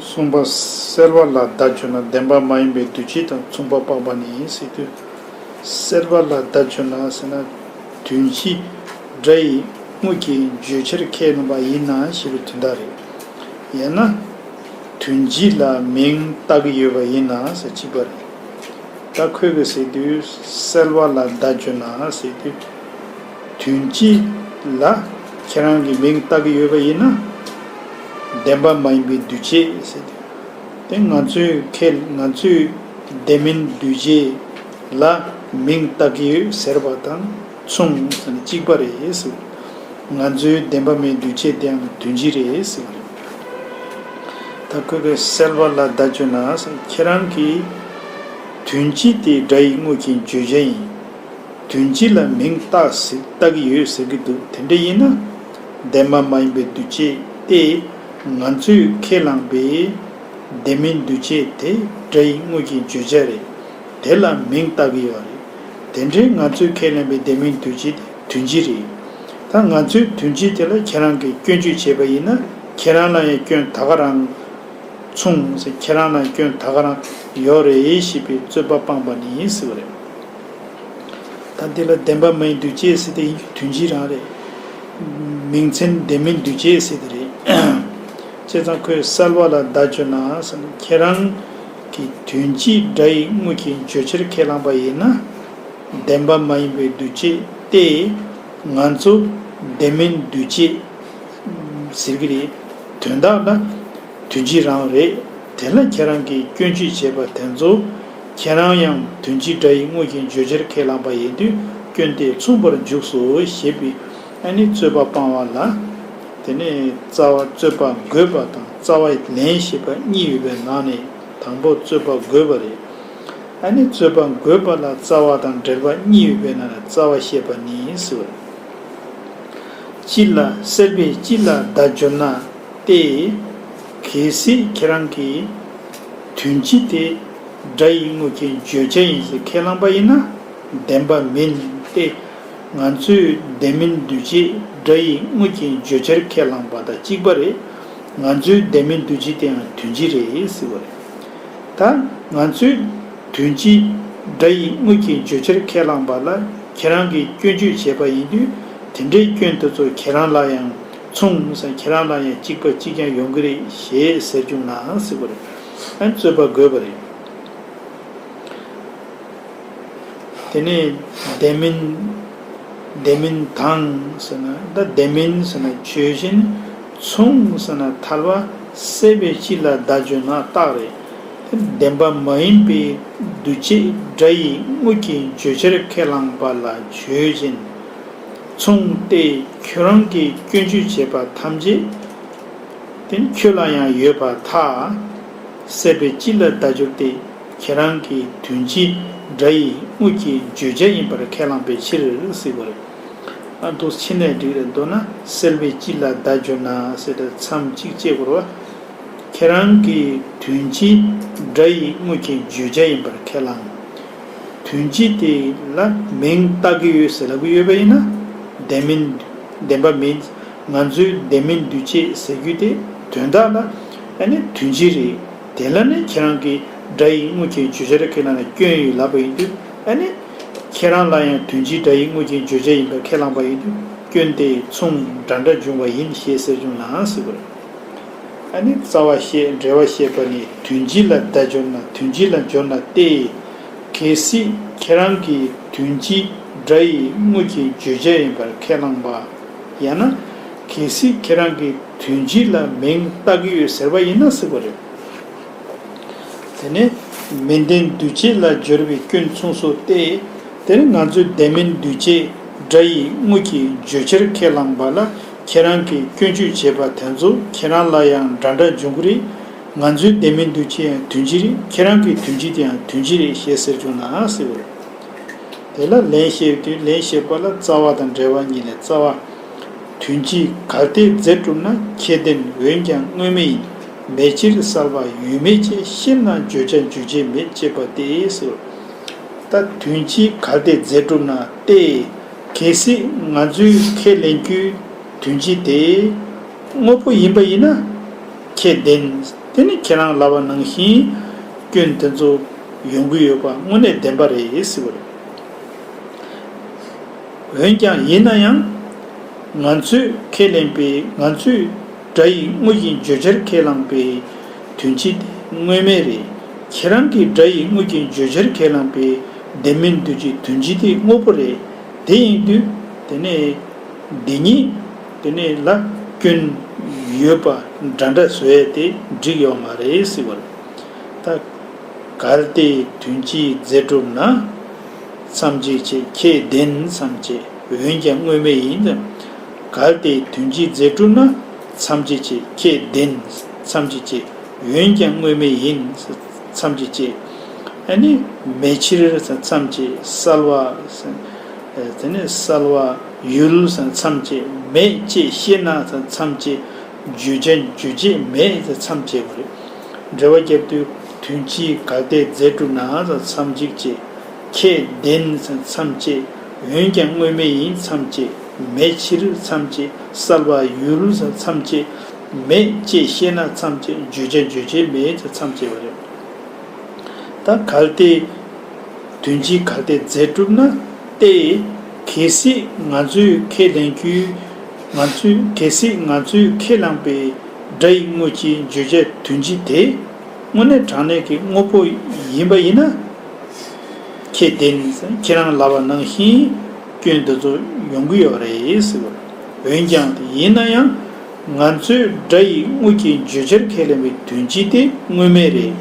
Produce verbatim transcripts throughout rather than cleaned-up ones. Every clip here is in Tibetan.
གསུམ་པ། སེལ་བ་ལ་བརྡ་བརྗོད་ན་བདེན་པ་མ་ཡིན་པའི་འདུ་བྱེད་དང་མཚུངས་པ་སྤངས་པ་ནི་ཟེར་དུས། སེལ་བ་ལ་བརྡ་བརྗོད་ན་ཟེར་ན། དོན་སྤྱི་སྒྲ་ཡི་དངོས་ཀྱི་བརྗོད་བྱར་ཁས་ལེན་པ་ཡིན་ན་ཞེས་པའི་དོན་དག་རེད། ཡང་ན། དོན་སྤྱི་ལ་མིང་བཏགས་ཀྱི་ཡོད་པ་ཡིན་ན་ཟེར་གཅིག་པ་རེད། ད་ཁོས་གི་ཟེར་དུས་སེལ་བ་ལ་བརྡ་བརྗོད་ན་ཟེར་དུས། དོན་སྤྱི་ལ་ཁྱེད་རང་གི་མིང་བཏགས་ཀྱི་ཡོད་པ་ཡིན་ན། བདེན་པ་མ་ཡིན་པའི་འདུ་བྱེད་ཟེར་དུས། དེ་ང་ཚོའི་ཁས་ང་ཚོའི་བདེན་མིན་འདུ་བྱེད་ལ་མིང་བཏགས་ཀྱི་ཡོད་ཟེར་བ་དང་མཚུངས་ཟེར་ན་གཅིག་པ་རེད་ཟེར། ང་ཚོའི་བདེན་པ་མིན་འདུ་བྱེད་དེའང་དོན་སྤྱི་རེད་ཟེར་བ་རེད། ད་ཁོས་གི་སེལ་བ་ལ་བརྡ་བརྗོད་ན་ཟེར། ཁྱེད་རང་གིས་དོན་སྤྱི་དེ་སྒྲ་ཡི་དངོས་ཀྱི་བརྗོད་བྱ་ཡིན། དོན་སྤྱི་ལ་མིང་བཏགས་ཟེར་བཏགས་ཀྱི་ཡོད་ཟེར་གྱི་འདུག་དེ་འདྲ་ཡིན་ན། བདེན་པ་མ་ཡིན་པའི་འདུ་བྱེད་དེ་ང་ཚོས་ཁས་བླངས་པའི་བདེན་མིན་འདུ་བྱེད་དེ་སྒྲ་ཡི་དངོས་ཀྱི་བརྗོད་བྱ་རེད། དེ་ལ་མིང་བཏགས་ཀྱི་ཡོད་རེད། དེ་འདྲའི་ང་ཚོས་ཁས་ལེན་པའི་བདེན་མིན་འདུ་བྱེད་དེ་དོན་སྤྱི་རེད། ད་ང་ཚོས་དོན་སྤྱི་དེ་ལ་ཁྱེད་རང་གིས་སྐྱོན་བརྗོད་བྱས་པ་ཡིན་ན། ཁྱེད་རང་ལ་ཡང་སྐྱོན་ད་ག་རང་མཚུངས་ཟེར། ཁྱེད་རང་ལ་སྐྱོན་ད་ག་རང་ཡོད་རེད་ཞེས་པའི་རྩོད་པ་སྤངས་པ་ནི་ཟེར་བ་རེད། ད་འདི་ལ་བདེན་པ་མིན་འདུ་བྱེད་ཟེར་དེ་ཡིན་རྒྱུ་དོན་སྤྱི་རང་རེད། མིང་མཚན་བདེན་མིན་འདུ་བྱེད་ཟེར་དེ་རེད། བྱས་ཙང་ཁོས་སེལ་བ་ལ་བརྡ་བརྗོད་ན་ཟེར་ན། ཁྱེད་རང་གིས་དོན་སྤྱི་སྒྲ་ཡི་དངོས་ཀྱི་བརྗོད་བྱར་ཁས་བླངས་པ་ཡིན་ན། བདེན་པ་མ་ཡིན་པའི་འདུ་བྱེད་དེ་ང་ཚོ་བདེན་མིན་འདུ་བྱེད་ཟེར་གྱི་རེད། དོན་དག་ལ་དོན་སྤྱི་རང་རེད། དེ་ལ་ཁྱེད་རང་གིས་སྐྱོན་བརྗོད་བྱས་པ་དེ་ཚོ་ཁྱེད་རང་ཡང་དོན་སྤྱི་སྒྲ་ཡི་དངོས་ཀྱི་བརྗོད་བྱར་ཁས་བླངས་པ་ཡིན་དུས་སྐྱོན་དེ་མཚུངས་པར་འཇུག་སོ་ཞེས་པའི་ཨ་ནི་རྩོད་པ་སྤང་བ་ལ། དེ་ནས་རྩ་བ་རྩོད་པ་འགོད་པ་དང་རྩ་བ་ལན་ཞེས་པ་གཉིས་ཡོད་པའི་ནང་ནས་དང་པོ་རྩོད་པ་འགོད་པ་རེད། ཨ་ནི་རྩོད་པ་འགོད་པ་ལ་རྩ་བ་དང་འགྲེལ་པ་གཉིས་ཡོད་པའི་ནང་ནས་རྩ་བ་བཤད་པ་ནི་ཟེར་བ་རེད། སྤྱི་ལ་སེལ་བའི་སྤྱི་ལ་བརྡ་སྦྱོར་ན་སྟེ། གལ་སྲིད་ཁྱེད་རང་གིས་དོན་སྤྱི་དེ་སྒྲ་ཡི་དངོས་ཀྱི་བརྗོད་བྱ་ཡིན་ཞེས་ཁས་བླངས་པ་ཡིན་ན་བདེན་པ་མིན་ཏེ། ང་ཚོས་བདེན་མིན་འདུ་བྱེད་སྒྲ་ཡི་དངོས་ཀྱི་བརྗོད་བྱར་ཁས་བླངས་པ་དང་གཅིག་པ་རེད། ང་ཚོའི་བདེན་མིན་འདུ་བྱེད་དེའང་དོན་སྤྱི་རེད་ཟེར་བ་རེད། ད་ང་ཚོས་དོན་སྤྱི་སྒྲ་ཡི་དངོས་ཀྱི་བརྗོད་བྱར་ཁས་བླངས་པ་ལ་ཁྱེད་རང་གིས་སྐྱོན་བརྗོད་བྱས་པ་ཡིན་དུས་དེ་འདྲའི་སྐྱོན་དེ་ཚོ་ཁྱེད་རང་ལ་ཡང་མཚུངས་ཟེར། ཁྱེད་རང་ལ་ཡང་གཅིག་པ་གཅིག་རྐྱང་ཡོང་གི་རེད་ཞེས་ཟེར་བྱུང་ན་ཟེར་བ་རེད། ཨ་ནི་རྩོད་པ་དགོས་པ་རེད། དེ་ནས་བདེན་མིན། བདེན་མིན་དང་ཟེར་ན་ད་བདེན་མིན་ཟེར་ན་ཆོས་ཅན། མཚུངས་ཟེར་ན་ཐལ་བ། སེལ་བའི་སྤྱི་ལ་བརྡ་བརྗོད་ན་རྟགས་རེད། བདེན་པ་མ་ཡིན་པའི་འདུ་བྱེད་སྒྲ་ཡི་དངོས་ཀྱི་བརྗོད་བྱར་ཁས་བླངས་པ་ལ་ཆོས་ཅན། མཚུངས་ཏེ་ཁྱོད་རང་གིས་སྐྱོན་བརྗོད་བྱས་པ་ཐམས་ཅད་དེ་ནི་ཁྱོད་ལ་ཡང་ཡོད་པར་ཐལ། སེལ་བའི་སྤྱི་ལ་བརྡ་སྦྱོར་ཏེ། ཁྱེད་རང་གིས་དོན་སྤྱི་སྒྲ་ཡི་དངོས་ཀྱི་བརྗོད་བྱ་ཡིན་པར་ཁས་བླངས་པའི་ཕྱིར་ཟེར་བ་རེད། ཨ་འདུག་ཕྱི་ནས་འགྲིག་རེད། མདོར་ན་སེལ་བའི་སྤྱི་ལ་བརྡ་སྦྱོར་ན་ཟེར་ཏེ་མཚམས་གཅིག་བཅད་དགོས་རེད་བ། ཁྱེད་རང་གིས་དོན་སྤྱི་སྒྲ་ཡི་དངོས་ཀྱི་བརྗོད་བྱ་ཡིན་པར་ཁས་བླངས། དོན་སྤྱི་དེ་ལ་མིང་བཏགས་ཀྱི་ཡོད་ཟེར་ལབ་ཀྱི་ཡོད་པ་ཡིན་ན། བདེན་མིན། བདེན་པ་མིན། ང་ཚོའི་བདེན་མིན་འདུ་བྱེད་ཟེར་རྒྱུ་དེ་དོན་དག་ལ་ཨ་ནི་དོན་སྤྱི་རེད། དེ་ལ་ནི་ཁྱེད་རང་གིས་སྒྲ་ཡི་དངོས་ཀྱི་བརྗོད་བྱར་ཁས་བླངས་ན་སྐྱོན་ཡོད་ལབ་པ་ཡིན་དུས་ཨ་ནི་ཁྱེད་རང་ལ་ཡང་དོན་སྤྱི་སྒྲ་ཡི་དངོས་ཀྱི་བརྗོད་བྱ་ཡིན་པར་ཁས་བླངས་པ་ཡིན་དུས་སྐྱོན་དེ་མཚུངས་འདྲ་འདྲ་འབྱུང་བ་ཡིན་ཞེས་ཟེར་བྱུང་ན་ཟེར་བ་རེད། ཨ་ནི་རྩ་བ་བཤད། འགྲེལ་བ་བཤད་པ་ནི་དོན་སྤྱི་ལ་བརྡ་སྦྱོར་ན་དོན་སྤྱི་ལ་སྦྱོར་ན་སྟེ། གལ་སྲིད་ཁྱེད་རང་གིས་དོན་སྤྱི་སྒྲ་ཡི་དངོས་ཀྱི་བརྗོད་བྱ་ཡིན་པར་ཁས་བླངས་པ། ཡང་ན། གལ་སྲིད་ཁྱེད་རང་གིས་དོན་སྤྱི་ལ་མིང་བཏགས་ཀྱི་ཡོད་ཟེར་བ་ཡིན་ན་ཟེར་བ་རེད། དེ་ནས་མི་ལྡན་འདུ་བྱེད་ལ་སྦྱོར་བའི་སྐྱོན་མཚུངས་སོ་སྟེ། དེ་ནི་ང་ཚོའི་བདེན་མིན་འདུ་བྱེད་སྒྲ་ཡི་དངོས་ཀྱི་བརྗོད་བྱར་ཁས་བླངས་པ་ལ་ཁྱེད་རང་གིས་སྐྱོན་བརྗོད་བྱས་པ་དེ་ཚོ་ཁྱེད་རང་ལ་ཡང་འདྲ་འདྲ་འབྱུང་གི་རེད། ང་ཚོའི་བདེན་མིན་འདུ་བྱེད་ཡང་དོན་སྤྱི་རེད། ཁྱེད་རང་གི་དོན་སྤྱི་དེ་ཡང་དོན་སྤྱི་རེད་ཞེས་ཟེར་བྱུང་ན་ཟེར་བ་རེད། དེ་ལ་ལན་བཤད་དུས་ལན་བཤད་པ་ལ་རྩ་བ་དང་འགྲེལ་པ་གཉིས་ལས། རྩ་བ། དོན་སྤྱི་གལ་ཏེ་རྫས་གྲུབ་ན་ཁྱད་ལྡན་འོན་ཀྱང་དངོས་མེད་ཡིན། མེད་ཕྱིར་གསལ་བ་ཡོད་མེད་ཅེས། ཤེར་ན་བརྗོད་བྱ་འཇུག་བྱེད་མེད་ཅེས་པ་སྟེ་ཟེར། ད་དོན་སྤྱི་གལ་ཏེ་རྫས་གྲུབ་ན་སྟེ། གལ་སྲིད་ང་ཚོས་ཁས་ལེན་རྒྱུའི་དོན་སྤྱི་དེ་དངོས་པོ་ཡིན་པ་ཡིན་ན་ཁྱད་ལྡན། དེ་ནི་ཁྱེད་རང་ལབ་པ་ནང་བཞིན་སྐྱོན་དེ་ཚོ་ཡོང་གི་ཡོད་པ་དངོས་གནས་བདེན་པ་རེད་ཟེར་བ་རེད། འོན་ཀྱང་ཡིན་ན་ཡང་། ང་ཚོས་ཁས་ལེན་པའི་ང་ཚོས་སྒྲ་ཡི་དངོས་ཀྱི་བརྗོད་བྱར་ཁས་བླངས་པའི་དོན་སྤྱི་དེ་དངོས་མེད་རེད། ཁྱེད་རང་གིས་སྒྲ་ཡི་དངོས་ཀྱི་བརྗོད་བྱར་ཁས་བླངས་པའི་བདེན་མིན་འདུ་བྱེད་དོན་སྤྱི་དེ་དངོས་པོ་རེད། དེ་ཡིན་དུས་དེ་ནས་འདི་ཉིད་དེ་ནས་ལ་སྐྱོན་ཡོད་པ་འདྲ་འདྲ་བཟོ་ཡས་དེ་འགྲིག་ཡོད་མ་རེད་ཟེར་བ་རེད། ད། གལ་ཏེ་དོན་སྤྱིའི་རྫས་གྲུབ་ན། མཚམས་གཅིག་བྱེད་ཁས་བདེན་མཚམས་བཅད་འོན་ཀྱང་དངོས་མེད་ཡིན། གལ་ཏེ་དོན་སྤྱིའི་རྫས་གྲུབ་ན། མཚམས་གཅིག་བྱེད་ཁས་བདེན་མཚམས་གཅིག་བྱེད་འོན་ཀྱང་དངོས་མེད་ཡིན། མཚམས་གཅིག་བྱེད། ཨ་ནི་མེད་ཕྱིར་མཚམས་བཅད་གསལ་བ། དེ་ནས་གསལ་བ་ཡུལ་མཚམས་བཅད་མེད་ཅེས་ཤེ་ན་མཚམས་བཅད་བརྗོད་བྱ་འཇུག་བྱེད་མེད་མཚམས་བཅད་པ་རེད། འགྲེལ་བ་བརྒྱབ་དུས་དོན་སྤྱིའི་གལ་ཏེ་རྫས་གྲུབ་ན་མཚམས་གཅིག་བྱེད། ཁས་བདེན་མཚམས་བཅད། འོན་ཀྱང་དངོས་མེད་ཡིན་མཚམས་བཅད། མེད་ཕྱིར་མཚམས་བཅད་གསལ་བ་ཡུལ་མཚམས་བཅད་མེད་ཅེས་ཤེ་ན་མཚམས་བཅད་བརྗོད་བྱ་འཇུག་བྱེད་མེད་མཚམས་བཅད་པ་རེད། ད་གལ་ཏེ། དོན་སྤྱིའི་གལ་ཏེ་རྫས་གྲུབ་ན་སྟེ། གལ་སྲིད་ང་ཚོས་ཁས་ལེན་རྒྱུའི། ང་ཚོས་གལ་སྲིད་ང་ཚོས་ཁས་བླངས་པའི་སྒྲ་ཡི་དངོས་ཀྱི་བརྗོད་བྱ་དོན་སྤྱི་དེ་དངོས་གནས་དྲང་གནས་ཀྱི་དངོས་པོ་ཡིན་པ་ཡིན་ན། ཁས་བདེན། ཁྱེད་རང་ལབ་པ་ནང་བཞིན་སྐྱོན་འདི་ཚོ་ཡོང་གི་ཡོད་རེད་ཟེར་བ་རེད། འོན་ཀྱང་ཡིན་ན་ཡང་། ང་ཚོས་སྒྲ་ཡི་དངོས་ཀྱི་བརྗོད་བྱར་ཁས་ལེན་པའི་དོན་སྤྱི་དེ་དངོས་མེད་རེད།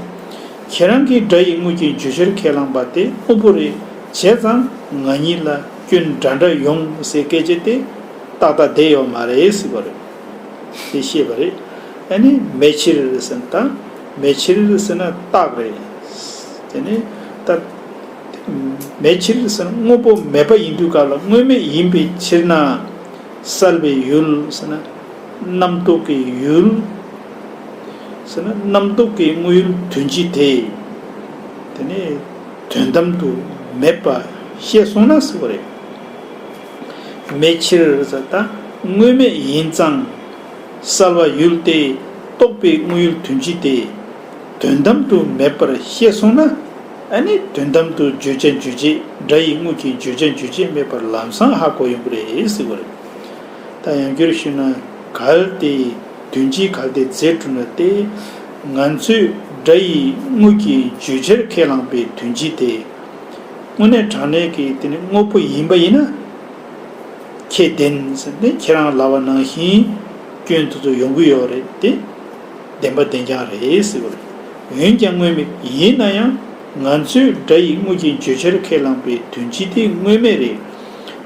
ཁྱེད་རང་གིས་སྒྲ་ཡི་དངོས་ཀྱི་བརྗོད་བྱར་ཁས་བླངས་པ་དེ་དངོས་པོ་རེད། བྱས་ཙང་ང་གཉིས་ལ་སྐྱོན་འདྲ་འདྲ་ཡོང་ཟེར་སྐད་ཆ་དེ་ཏག་ཏག་བསྡད་ཡོད་མ་རེད་ཟེར་བ་རེད། དེ་ཤེས་པ་རེད། ཨ་ནི་མེད་ཕྱིར་ཟེར་ན་ད་མེད་ཕྱིར་ཟེར་ན་རྟགས་རེད། དེ་ནི་ད་མེད་ཕྱིར་ཟེར་ན་དངོས་པོ་མེད་པ་ཡིན་དུས་སྐབས་ལ་དངོས་མེད་ཡིན་པའི་ཕྱིར་ན། གསལ་བའི་ཡུལ་ཟེར་ན། རྣམ་རྟོག་གི་ཡུལ་ཟེར་ན་རྣམ་རྟོག་གི་དངོས་ཡུལ་དོན་སྤྱི་དེ། དེ་ནི་དོན་དམ་དུ་མེད་པ་ཤེས་སོང་ན་ཟེར་བ་རེད། མེད་ཕྱིར་ཟེར་ད་དངོས་མེད་ཡིན་ཙང་། གསལ་བ་ཡུལ་ཏེ་རྟོག་པའི་དངོས་ཡུལ་དོན་སྤྱི་དེ། དོན་དམ་དུ་མེད་པར་ཤེས་སོང་ན། ཨ་ནི་དོན་དམ་དུ་བརྗོད་བྱ་འཇུག་བྱེད་སྒྲ་ཡི་དངོས་ཀྱི་བརྗོད་བྱ་འཇུག་བྱེད་མེད་པར་ལམ་སང་ཧ་གོ་ཡོང་གི་རེད་ཟེར་བ་རེད། ད་ཡང་བསྐྱར་ཞུས་ན། གལ་ཏེ་དོན་སྤྱིའི་གལ་ཏེ་རྫས་གྲུབ་ན་སྟེ། ང་ཚོས་སྒྲ་ཡི་དངོས་ཀྱི་བརྗོད་བྱར་ཁས་བླངས་པའི་དོན་སྤྱི་དེ། དངོས་གནས་དྲང་གནས་ཀྱི་དེ་ནི་དངོས་པོ་ཡིན་པ་ཡིན་ན། ཁས་བདེན་ཟེར་ཏེ་ཁྱེད་རང་ལབ་པ་ནང་བཞིན་སྐྱོན་དེ་ཚོ་ཡོང་གི་ཡོད་རེད་དེ། བདེན་པ་བདེན་རྐྱང་རེད་ཟེར་བ་རེད། འོན་ཀྱང་དངོས་མེད་ཡིན་ན་ཡང་ང་ཚོས་སྒྲ་ཡི་དངོས་ཀྱི་བརྗོད་བྱར་ཁས་བླངས་པའི་དོན་སྤྱི་དེ་དངོས་མེད་རེད།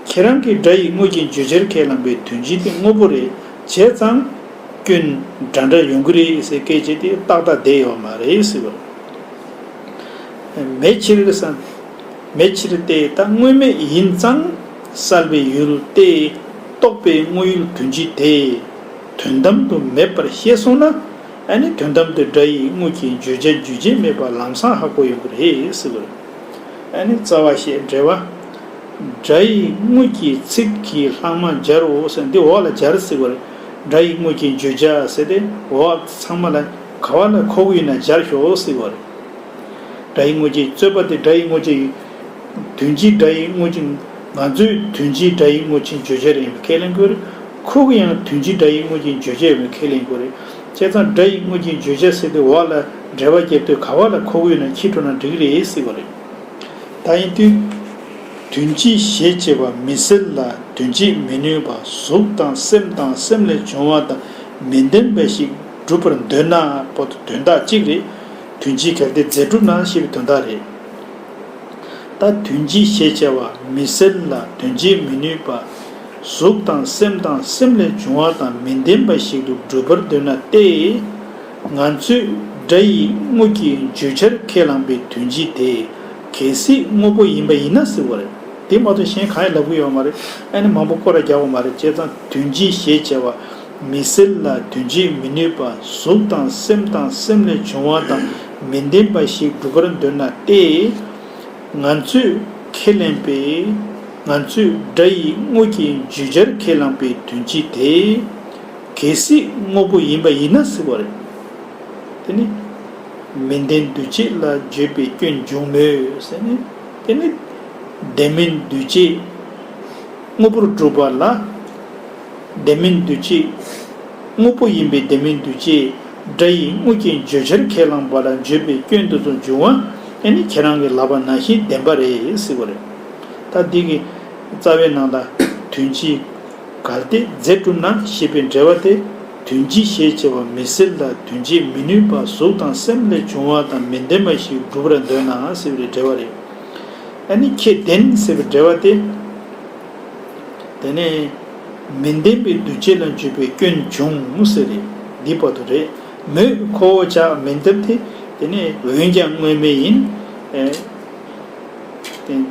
ཁྱེད་རང་གིས་སྒྲ་ཡི་དངོས་ཀྱི་བརྗོད་བྱར་ཁས་བླངས་པའི་དོན་སྤྱི་དེ་དངོས་པོ་རེད། བྱས་ཙང་སྐྱོན་འདྲ་འདྲ་ཡོང་གི་རེད་ཟེར་སྐད་ཆ་དེ་ཏག་ཏག་བསྡད་ཡོད་མ་རེད་ཟེར་བ་རེད། མེད་ཕྱིར་ཟེར། མེད་ཕྱིར་ཏེ་ད་དངོས་མེད་ཡིན་ཙང་གསལ་བའི་ཡུལ་ཏེ་རྟོག་པའི་དངོས་ཡུལ་དོན་སྤྱི་དེ་དོན་དམ་དུ་མེད་པར་ཤེས་སོང་ན། ཨ་ནི་དོན་དམ་དུ་སྒྲ་ཡི་དངོས་ཀྱི་བརྗོད་བྱ་འཇུག་བྱེད་མེད་པ་ལམ་སང་ཧ་གོ་ཡོང་གི་རེད་ཟེར་བ་རེད། ཨ་ནི་རྩ་བ་ཞེས་འགྲེལ་བ། སྒྲ་ཡི་དངོས་ཀྱི་ཚིག་གི་ལྷག་མ་སྦྱར་རོ་ཟེར་འདི་འོག་ལ་སྦྱར་ཟེར་བ་རེད། སྒྲ་ཡི་དངོས་ཀྱི་བརྗོད་བྱ་ཟེར་ཏེ་འོག་ཚང་མ་ལ་ག་བ་ལ་མཁོ་གི་ཡོད་ན་སྦྱར་ཤོག་ཟེར་བ་རེད། སྒྲ་ཡི་དངོས་ཀྱི་རྩོད་པ་དེ་སྒྲ་ཡི་དངོས་ཀྱི་དོན་སྤྱི་སྒྲ་ཡི་དངོས་ཀྱི་ང་ཚོས་དོན་སྤྱི་སྒྲ་ཡི་དངོས་ཀྱི་བརྗོད་བྱ་རེད་ཁས་ལེན་དགོས་རེད། ཁོ་གི་ཡང་དོན་སྤྱི་སྒྲ་ཡི་དངོས་ཀྱི་བརྗོད་བྱ་ཡོད་ཁས་ལེན་དགོས་རེད། བྱས་ཙང་སྒྲ་ཡི་དངོས་ཀྱི་བརྗོད་བྱ་ཟེར་དུས་འོག་ལ་འགྲེལ་པ་བརྒྱབ་དུས་ག་བ་ལ་མཁོ་གི་ཡོད་ན་ཁྱི་འགྲོ་ན་འགྲིག་རེད་ཟེར་བ་རེད། ད་ཡིན་དུས། དོན་སྤྱི་ཞེས་བྱ་བ་མི་སེལ་ལ་དོན་སྤྱི་མི་གནོད་པ་གཟུགས་དང་སེམས་དང་སེམས་ལས་བྱུང་བ་དང་མི་ལྡན་པ་ཞིག་སྒྲུབ་པར་འདོད་ན་པོ་དོན་དག་གཅིག་རེད། དོན་སྤྱིའི་གལ་ཏེ་རྫས་གྲུབ་ན་ཞེས་པའི་དོན་དག་རེད། ད་དོན་སྤྱི་ཞེས་བྱ་བ་མི་སེལ་ལ་དོན་སྤྱི་མི་གནོད་པ། གཟུགས་དང་སེམས་དང་སེམས་ལས་བྱུང་བ་དང་མི་ལྡན་པ་ཞིག་ཏུ་སྒྲུབ་པར་འདོད་ན་སྟེ། ང་ཚོས་སྒྲ་ཡི་དངོས་ཀྱི་བརྗོད་བྱར་ཁས་བླངས་པའི་དོན་སྤྱི་དེ་གལ་སྲིད་དངོས་པོ་ཡིན་པ་ཡིན་ན་ཟེར་བ་རེད། དེ་མ་གཏོགས་གཞན་གང་ཡང་ལབ་ཀྱི་ཡོད་མ་རེད། ཨ་ནི་མང་པོ་སྐོར་ར་རྒྱག་དགོས་མ་རེད། བྱས་ཙང་དོན་སྤྱི་ཞེས་བྱ་བ་མི་སེལ་ལ་དོན་སྤྱི་མི་གནོད་པ་གཟུགས་དང་སེམས་དང་སེམས་ལས་བྱུང་བ་དང་མི་ལྡན་པ་ཞིག་སྒྲུབ་པར་འདོད་ན་སྟེ། ང་ཚོས་ཁས་ལེན་པའི་ང་ཚོས་སྒྲ་ཡི་དངོས་ཀྱི་བརྗོད་བྱར་ཁས་བླངས་པའི་དོན་སྤྱི་དེ་གལ་སྲིད་དངོས་པོ་ཡིན་པ་ཡིན་ན་ཟེར་བ་རེད། དེ་ནི་མི་ལྡན་འདུ་བྱེད་ལ་བརྗོད་པའི་སྐྱོན་འབྱུང་མོད་ཟེར་ནས། དེ་ནི་ལྡན་མིན་འདུ་བྱེད་དངོས་པོར་གྲུབ་པ་ལ། ལྡན་མིན་འདུ་བྱེད་དངོས་པོ་ཡིན་པའི་ལྡན་མིན་འདུ་བྱེད་སྒྲ་ཡི་དངོས་ཀྱི་བརྗོད་བྱར་ཁས་བླངས་པ་ལ་བརྗོད་པའི་སྐྱོན་དེ་ཚོ་འབྱུང་བ་ཨ་ནི་ཁྱེད་རང་གིས་ལབ་པ་ནང་བཞིན་བདེན་པ་རེད་ཟེར་བ་རེད། ད་འདི་གི་རྩ་བའི་ནང་ལ་དོན་སྤྱི་གལ་ཏེ་རྫས་གྲུབ་ན་ཞེས་པའི་འགྲེལ་བ་དེ། དོན་སྤྱི་ཞེས་བྱ་བ་མི་སྲིད་ལ་དོན་བྱེད་མི་ནུས་པ་གཟུགས་དང་སེམས་ལས་བྱུང་བ་དང་མི་ལྡན་པ་ཞིག་སྒྲུབ་པར་འདོད་ན་ཟེར་བའི་འགྲེལ་བ་རེད། ཨ་ནི་ཁྱེད་བདེན་ཟེར་བའི་འགྲེལ་བ་དེ། དེ་ནས་མི་ལྡན་པའི་འདུ་བྱེད་ལ་འཇུག་པའི་སྐྱོན་འབྱུང་ཟེར་རེད། འདི་བར་དུ་རེད། མོད་ཁོ་བོ་ཅག་མི་ལྡན་ཏེ། དེ་ནས་འོན་ཀྱང་དངོས་མེད་ཡིན། ཨེ། དེ།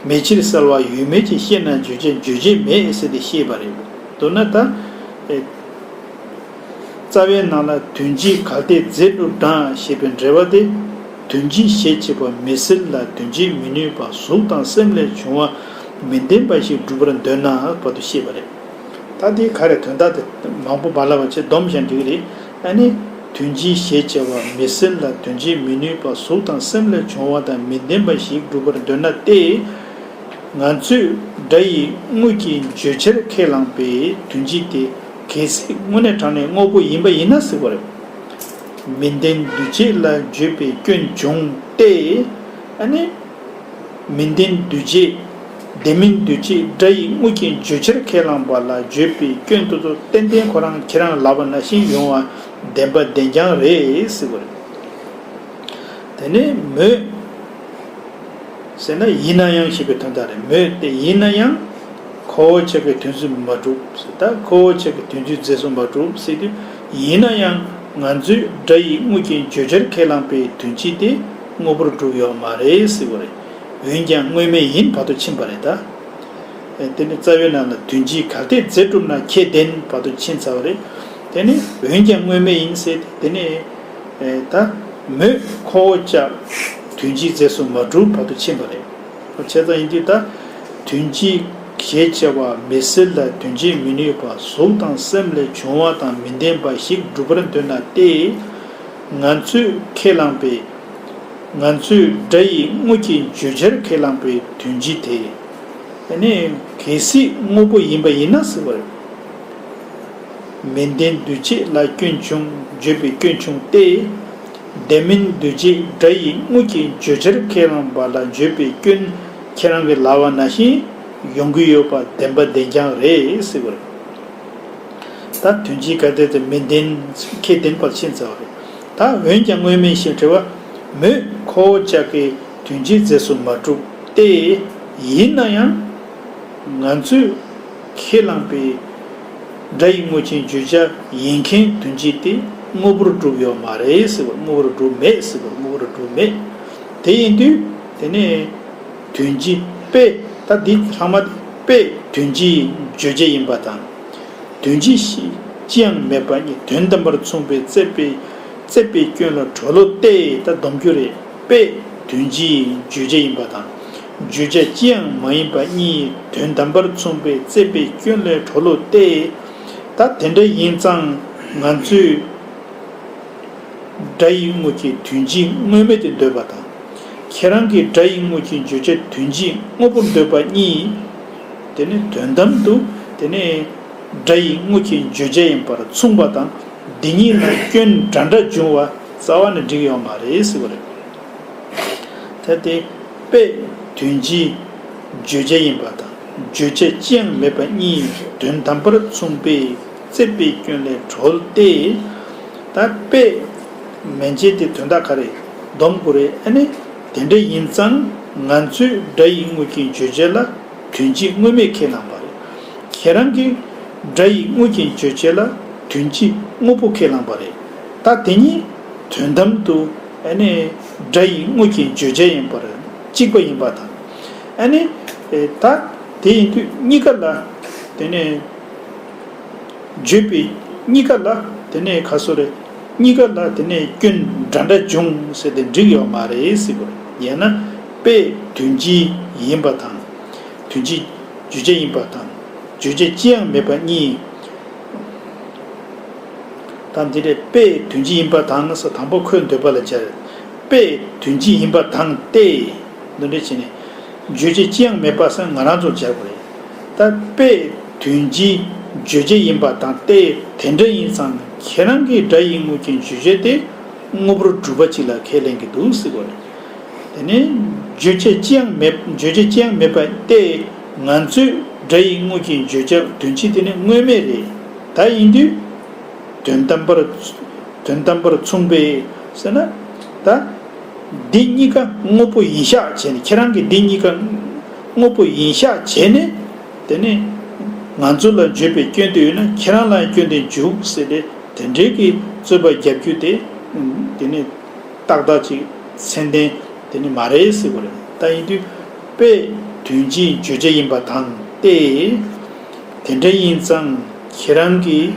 མེད་ཕྱིར་གསལ་བ་ཡོད་མེད་ཀྱི་ཤེས་ན་བརྗོད་བྱ་བརྗོད་བྱེད་མེད་ཟེར་ཏེ་ཤེས་པ་རེད། མདོར་ན་ད། ཨེ། རྩ་བའི་ནང་ལ་དོན་སྤྱི་གལ་ཏེ་རྫས་གྲུབ་ན་ཞེས་པའི་འགྲེལ་བ་དེ། དོན་སྤྱི་ཞེས་བྱ་བ་མི་སྲིད་ལ་དོན་བྱེད་མི་ནུས་པ་གཟུགས་དང་སེམས་ལས་བྱུང་བ་མི་ལྡན་པ་ཞིག་སྒྲུབ་པར་འདོད་ན་བར་དུ་ཤེས་པ་རེད། ད་དེ་ག་རེ་དོན་དག་དེ་མང་པོ་མ་ལབ་པ་བྱས་སྡོམ་བཞག་འགྲིག་གི་རེད། ཨ་ནི། དོན་སྤྱི་ཞེས་བྱ་བ་མི་སྲིད་ལ་དོན་བྱེད་མི་ནུས་པ་གཟུགས་དང་སེམས་ལས་བྱུང་བ་དང་མི་ལྡན་པ་ཞིག་སྒྲུབ་པར་འདོད་ན་སྟེ། ང་ཚོས་སྒྲ་ཡི་དངོས་ཀྱི་བརྗོད་བྱར་ཁས་བླངས་པའི་དོན་སྤྱི་དེ་གལ་སྲིད་དངོས་གནས་དྲང་གནས་དངོས་པོ་ཡིན་པ་ཡིན་ན་ཟེར་བ་རེད། མི་ལྡན་འདུ་བྱེད་ལ་བརྗོད་པའི་སྐྱོན་བྱུང་སྟེ། ཨ་ནི། མི་ལྡན་འདུ་བྱེད། ལྡན་མིན་འདུ་བྱེད་སྒྲ་ཡི་དངོས་ཀྱི་བརྗོད་བྱར་ཁས་བླངས་པ་ལ་བརྗོད་པའི་སྐྱོན་དེ་ཚོ་ཏན་ཏན་ཁོ་རང་ཁྱེད་རང་ལབ་པ་ནང་བཞིན་ཡོང་བ་བདེན་པ་བདེན་རྐྱང་རེད་ཟེར་བ་རེད། དེ་ནས་མོད། ཟེར་ན་ཡིན་ན་ཡང་ཞེས་པའི་དོན་དག་རེད། མོད་དེ་ཡིན་ན་ཡང་། ཁོ་བོ་ཅག་གི་དོན་ཚུལ་མ་གྲུབ་ཟེར། ད་ཁོ་བོ་ཅག་གི་དོན་ཚུལ་རྫས་སུ་མ་གྲུབ་ཟེར་དུས་ཡིན་ན་ཡང་ང་ཚོས་སྒྲ་ཡི་དངོས་ཀྱི་བརྗོད་བྱར་ཁས་བླངས་པའི་དོན་སྤྱི་དེ་དངོས་པོར་གྲུབ་ཡོད་མ་རེད་ཟེར་བ་རེད། འོན་ཀྱང་དངོས་མེད་ཡིན་བར་དུ་ཕྱིན་པ་རེད་ད། དེ་ནི་རྩ་བའི་ནང་ལ་དོན་སྤྱི་གལ་ཏེ་རྫས་གྲུབ་ན་ཁྱེད་བདེན་བར་དུ་ཕྱིན་ཚར་བ་རེད། དེ་ནི་འོན་ཀྱང་དངོས་མེད་ཡིན་ཟེར་ཏེ་དེ་ནི། ད་མོད་ཁོ་བོ་ཅག་དོན་སྤྱིའི་རྫས་སུ་མ་གྲུབ་བར་དུ་ཕྱིན་པ་རེད། བྱས་ཙང་ཡིན་དུས་ད་དོན་སྤྱི་ཞེས་བྱ་བ་མི་སྲིད་ལ་དོན་བྱེད་མི་ནུས་པ་གཟུགས་དང་སེམས་ལས་བྱུང་བ་དང་མི་ལྡན་པ་ཞིག་སྒྲུབ་པར་འདོད་ན་སྟེ། ང་ཚོས་ཁས་བླངས་པའི། ང་ཚོས་སྒྲ་ཡི་དངོས་ཀྱི་བརྗོད་བྱར་ཁས་བླངས་པའི་དོན་སྤྱི་དེ། ཨ་ནི་གལ་སྲིད་དངོས་པོ་ཡིན་པ་ཡིན་ན་ཟེར་བ་རེད། མི་ལྡན་འདུ་བྱེད་ལ་སྐྱོན་བྱུང་བརྗོད་པའི་སྐྱོན་བྱུང་སྟེ། ལྡན་མིན་འདུ་བྱེད་སྒྲ་ཡི་དངོས་ཀྱི་བརྗོད་བྱར་ཁས་བླངས་པ་ལ་བརྗོད་པའི་སྐྱོན་ཁྱེད་རང་གིས་ལབ་པ་ནང་བཞིན་ཡོང་གི་ཡོད་པ་བདེན་པ་བདེན་རྐྱང་རེད་ཟེར་བ་རེད། ད་དོན་སྤྱི་གལ་ཏེ་དེ་མི་ལྡན་ཁས་ལྡན་པར་ཕྱིན་ཚར་བ་རེད། ད་འོན་ཀྱང་དངོས་མེད་ཞེས་བྲི་བ། མོད་ཁོ་བོ་ཅག་གི་དོན་སྤྱིའི་རྫས་སུ་མ་གྲུབ་སྟེ། ཡིན་ན་ཡང་། ང་ཚོས་ཁས་བླངས་པའི་སྒྲ་ཡི་དངོས་ཀྱི་བརྗོད་བྱ་ཡིན་མཁན་དོན་སྤྱི་དེ་དངོས་པོར་གྲུབ་ཡོད་མ་རེད་ཟེར་བ། དངོས་པོར་གྲུབ་མེད་ཟེར་བ། དངོས་པོར་གྲུབ་མེད། དེ་ཡིན་དུས་དེ་ནས་དོན་སྤྱི་དཔེ། ད་འདི་ཚང་མ་དཔེ་དོན་སྤྱིའི་བརྗོད་བྱ་ཡིན་པ་དང་། དོན་སྤྱི་ཅི་ཡང་མེད་པ་གཉིས། དོན་དམ་པར་མཚུངས་པའི་བརྩད་པའི་བརྩད་པའི་སྐྱོན་ལ་གྲོལ་ལོ་སྟེ། ད་སྡོམ་རྒྱུ་རེད། དཔེ་དོན་སྤྱིའི་བརྗོད་བྱ་ཡིན་པ་དང་། བརྗོད་བྱ་ཅི་ཡང་མ་ཡིན་པ་གཉིས་དོན་དམ་པར་མཚུངས་པའི་བརྩད་པའི་སྐྱོན་ལས་གྲོལ་ལོ་སྟེ། ད་དེ་འདྲ་ཡིན་ཙང་ང་ཚོས་སྒྲ་ཡི་དངོས་ཀྱི་དོན་སྤྱི་དངོས་མེད་དུ་འདོད་པ་དང་། ཁྱེད་རང་གིས་སྒྲ་ཡི་དངོས་ཀྱི་བརྗོད་བྱ་དོན་སྤྱི་དངོས་པོར་འདོད་པ་གཉིས། དེ་ནི་དོན་དམ་དུ་དེ་ནི་སྒྲ་ཡི་དངོས་ཀྱི་བརྗོད་བྱ་ཡིན་པར་མཚུངས་པ་དང་། འདི་གཉིས་ལ་སྐྱོན་འདྲ་འདྲ་འབྱུང་བ་རྩ་བ་ནས་འགྲིག་ཡོད་མ་རེད་ཟེར་བ་རེད། ད་དེ་དཔེ་དོན་སྤྱིའི་བརྗོད་བྱ་ཡིན་པ་དང་བརྗོད་བྱ་ཅི་ཡང་མེད་པ་གཉིས་དོན་དམ་པར་མཚུངས་པའི་བརྩད་པའི་སྐྱོན་ལས་གྲོལ་ཏེ། ད་དཔེ་མན་ཆད་དེ་དོན་དག་ག་རེ་སྡོམ་དགོས་རེད། ཨ་ནི་དེ་འདྲ་ཡིན་ཙང་ང་ཚོས་སྒྲ་ཡི་དངོས་ཀྱི་བརྗོད་བྱ་ལ་དོན་སྤྱི་དངོས་མེད་ཁས་བླངས་པ་རེད། ཁྱེད་རང་གིས་སྒྲ་ཡི་དངོས་ཀྱི་བརྗོད་བྱ་ལ་དོན་སྤྱི་དངོས་པོ་ཁས་བླངས་པ་རེད། ད་དེ་གཉིས་དོན་དམ་དུ་ཨ་ནི་སྒྲ་ཡི་དངོས་ཀྱི་བརྗོད་བྱ་ཡིན་པར་གཅིག་པ་ཡིན་པ་དང་། ཨ་ནི་ད་དེ་ཡིན་དུས་གཉིས་ཀ་ལ་དེ་ནས་བརྗོད་པའི་གཉིས་ཀ་ལ་དེ་ནས་ག་སོ་རེད། གཉིས་ཀ་ལ་དེ་ནས་སྐྱོན་འདྲ་འདྲ་འབྱུང་ཟེར་ཏེ་འགྲིག་ཡོད་མ་རེད་ཟེར་དགོས་རེད། ཡང་ན་དཔེ་དོན་སྤྱི་ཡིན་པ་དང་། དོན་སྤྱི་བརྗོད་བྱ་ཡིན་པ་དང་། བརྗོད་བྱ་ཅི་ཡང་མེད་པ་གཉིས། ད་འདི་རེད། དཔེ་དོན་སྤྱི་ཡིན་པ་དང་ཟེར། དང་པོ་ཁོའི་འདོད་པ་ལ་སྦྱར། དཔེ་དོན་སྤྱི་ཡིན་པ་དང་སྟེ། འདི་འདྲ་བྱས་ནས་བརྗོད་བྱ་ཅི་ཡང་མེད་པ་ཟེར་ང་རང་ཚོར་སྦྱར་དགོས་རེད། ད་དཔེ་དོན་སྤྱིའི་བརྗོད་བྱ་ཡིན་པ་དང་སྟེ། དེ་འདྲ་ཡིན་ཙང་ཁྱེད་རང་གིས་སྒྲ་ཡིག་དངོས་ཀྱི་བརྗོད་བྱ་དེ་དངོས་པོར་གྲུབ་པ་ཅིག་ལ་ཁས་ལེན་གྱི་འདུག་ཟེར་དགོས་རེད། དེ་ནས་བརྗོད་བྱ་ཅི་ཡང་མེད། བརྗོད་བྱ་ཅི་ཡང་མེད་པ་སྟེ། ང་ཚོས་སྒྲ་ཡིག་དངོས་ཀྱི་བརྗོད་བྱ་དོན་སྤྱི་དེ་ནི་དངོས་མེད་རེད། ད་ཡིན་དུས། དོན་དམ་པར། དོན་དམ་པར་མཚུངས་པས་ཟེར་ན། ད་འདི་གཉིས་ཀ་དངོས་པོ་ཡིན་ཤག་བྱས་ནས། ཁྱེད་རང་གིས་འདི་གཉིས་ཀ་དངོས་པོ་ཡིན་ཤག་བྱས་ནས། དེ་ནས་ང་ཚོ་ལ་བརྗོད་པའི་སྐྱོན་དེ་ཡོད་ན་ཁྱེད་རང་ལ་ཡང་སྐྱོན་དེ་འཇུག་ཟེར་ཏེ། དེ་འདྲའི་གི་རྩོད་པ་རྒྱབ་རྒྱུ་དེ། དེ་ནས་ཏག་ཏག་ཅིག་མཚན་ལྡན་དེ་ནི་མ་རེད་ཟེར་དགོས་རེད། ད་ཡིན་དུས་དཔེ་དོན་སྤྱིའི་བརྗོད་བྱ་ཡིན་པ་དང་སྟེ། དེ་འདྲ་ཡིན་ཙང་ཁྱེད་རང་གིས་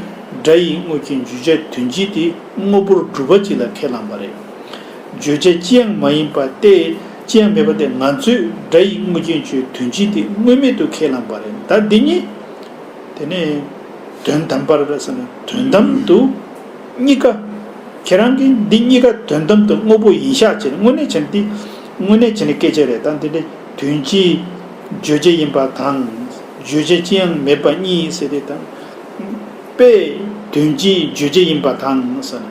སྒྲ་ཡིག་དངོས་ཀྱི་བརྗོད་བྱ་དོན་སྤྱི་དེ་དངོས་པོར་གྲུབ་པ་ཅིག་ལ་ཁས་བླངས་པ་རེད། བརྗོད་བྱ་ཅི་ཡང་མ་ཡིན་པ་སྟེ། ཅི་ཡང་མེད་པ་སྟེ། ང་ཚོས་སྒྲ་ཡིག་དངོས་ཀྱི་བརྗོད་དོན་སྤྱི་དེ་དངོས་མེད་དུ་ཁས་བླངས་པ་རེད། ད་འདི་ཉིད། དེ་ནས་དོན་དམ་པར་ཟེར་ན་དོན་དམ་དུ་གཉིས་ཀ། ཁྱེད་རང་གིས་འདི་གཉིས་ཀ་དོན་དམ་དུ་དངོས་པོ་ཡིན་ཤག་བྱས་ནས། དངོས་གནས་བྱས་ན་འདི་དངོས་གནས་བྱས་ནས་སྐད་ཆ་རེད། ད་འདི་འདྲའི་དོན་སྤྱིའི་བརྗོད་བྱ་ཡིན་པ་དང་། བརྗོད་བྱ་ཅི་ཡང་མེད་པ་གཉིས་ཟེར་ཏེ། ད་དཔེ་དོན་སྤྱིའི་བརྗོད་བྱ་ཡིན་པ་དང་ཟེར་ན།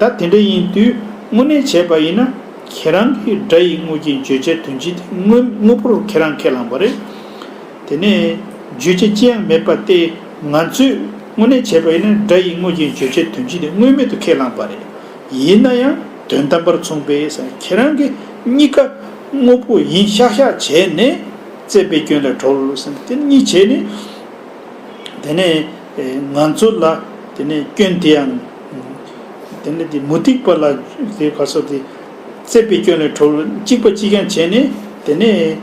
ད་དེ་འདྲ་ཡིན་དུས་དངོས་གནས་བྱས་པ་ཡིན་ན་ཁྱེད་རང་གིས་སྒྲ་ཡིག་དངོས་ཀྱི་བརྗོད་བྱ་དོན་སྤྱི་དེ་དངོས་དངོས་པོར་ཁྱེད་རང་ཁས་བླངས་པ་རེད། དེ་ནས་བརྗོད་བྱ་ཅི་ཡང་མེད་པ་སྟེ། ང་ཚོས་དངོས་གནས་བྱས་པ་ཡིན་ན་སྒྲ་ཡིག་དངོས་ཀྱི་བརྗོད་བྱ་དོན་སྤྱི་དེ་དངོས་མེད་དུ་ཁས་བླངས་པ་རེད། ཡིན་ན་ཡང་དོན་དམ་པར་མཚུངས་པས་ཟེར། ཁྱེད་རང་གིས་གཉིས་ཀ་དངོས་པོ་ཡིན་ཤག་ཤག་བྱས་ནས་བཙལ་བའི་སྐྱོན་ལ་གྲོལ་ཟེར། དེ་གཉིས་བྱས་ནས། དེ་ནས་ང་ཚོ་ལ་དེ་ནས་སྐྱོན་དེ་ཡང་། དེ་ནས་དེ་མུ་སྟེགས་པ་ལ་དེ་ག་སོགས་དེ་བཙལ་བའི་སྐྱོན་ལས་གྲོལ། གཅིག་པ་གཅིག་རྐྱང་བྱས་ནས། དེ་ནས་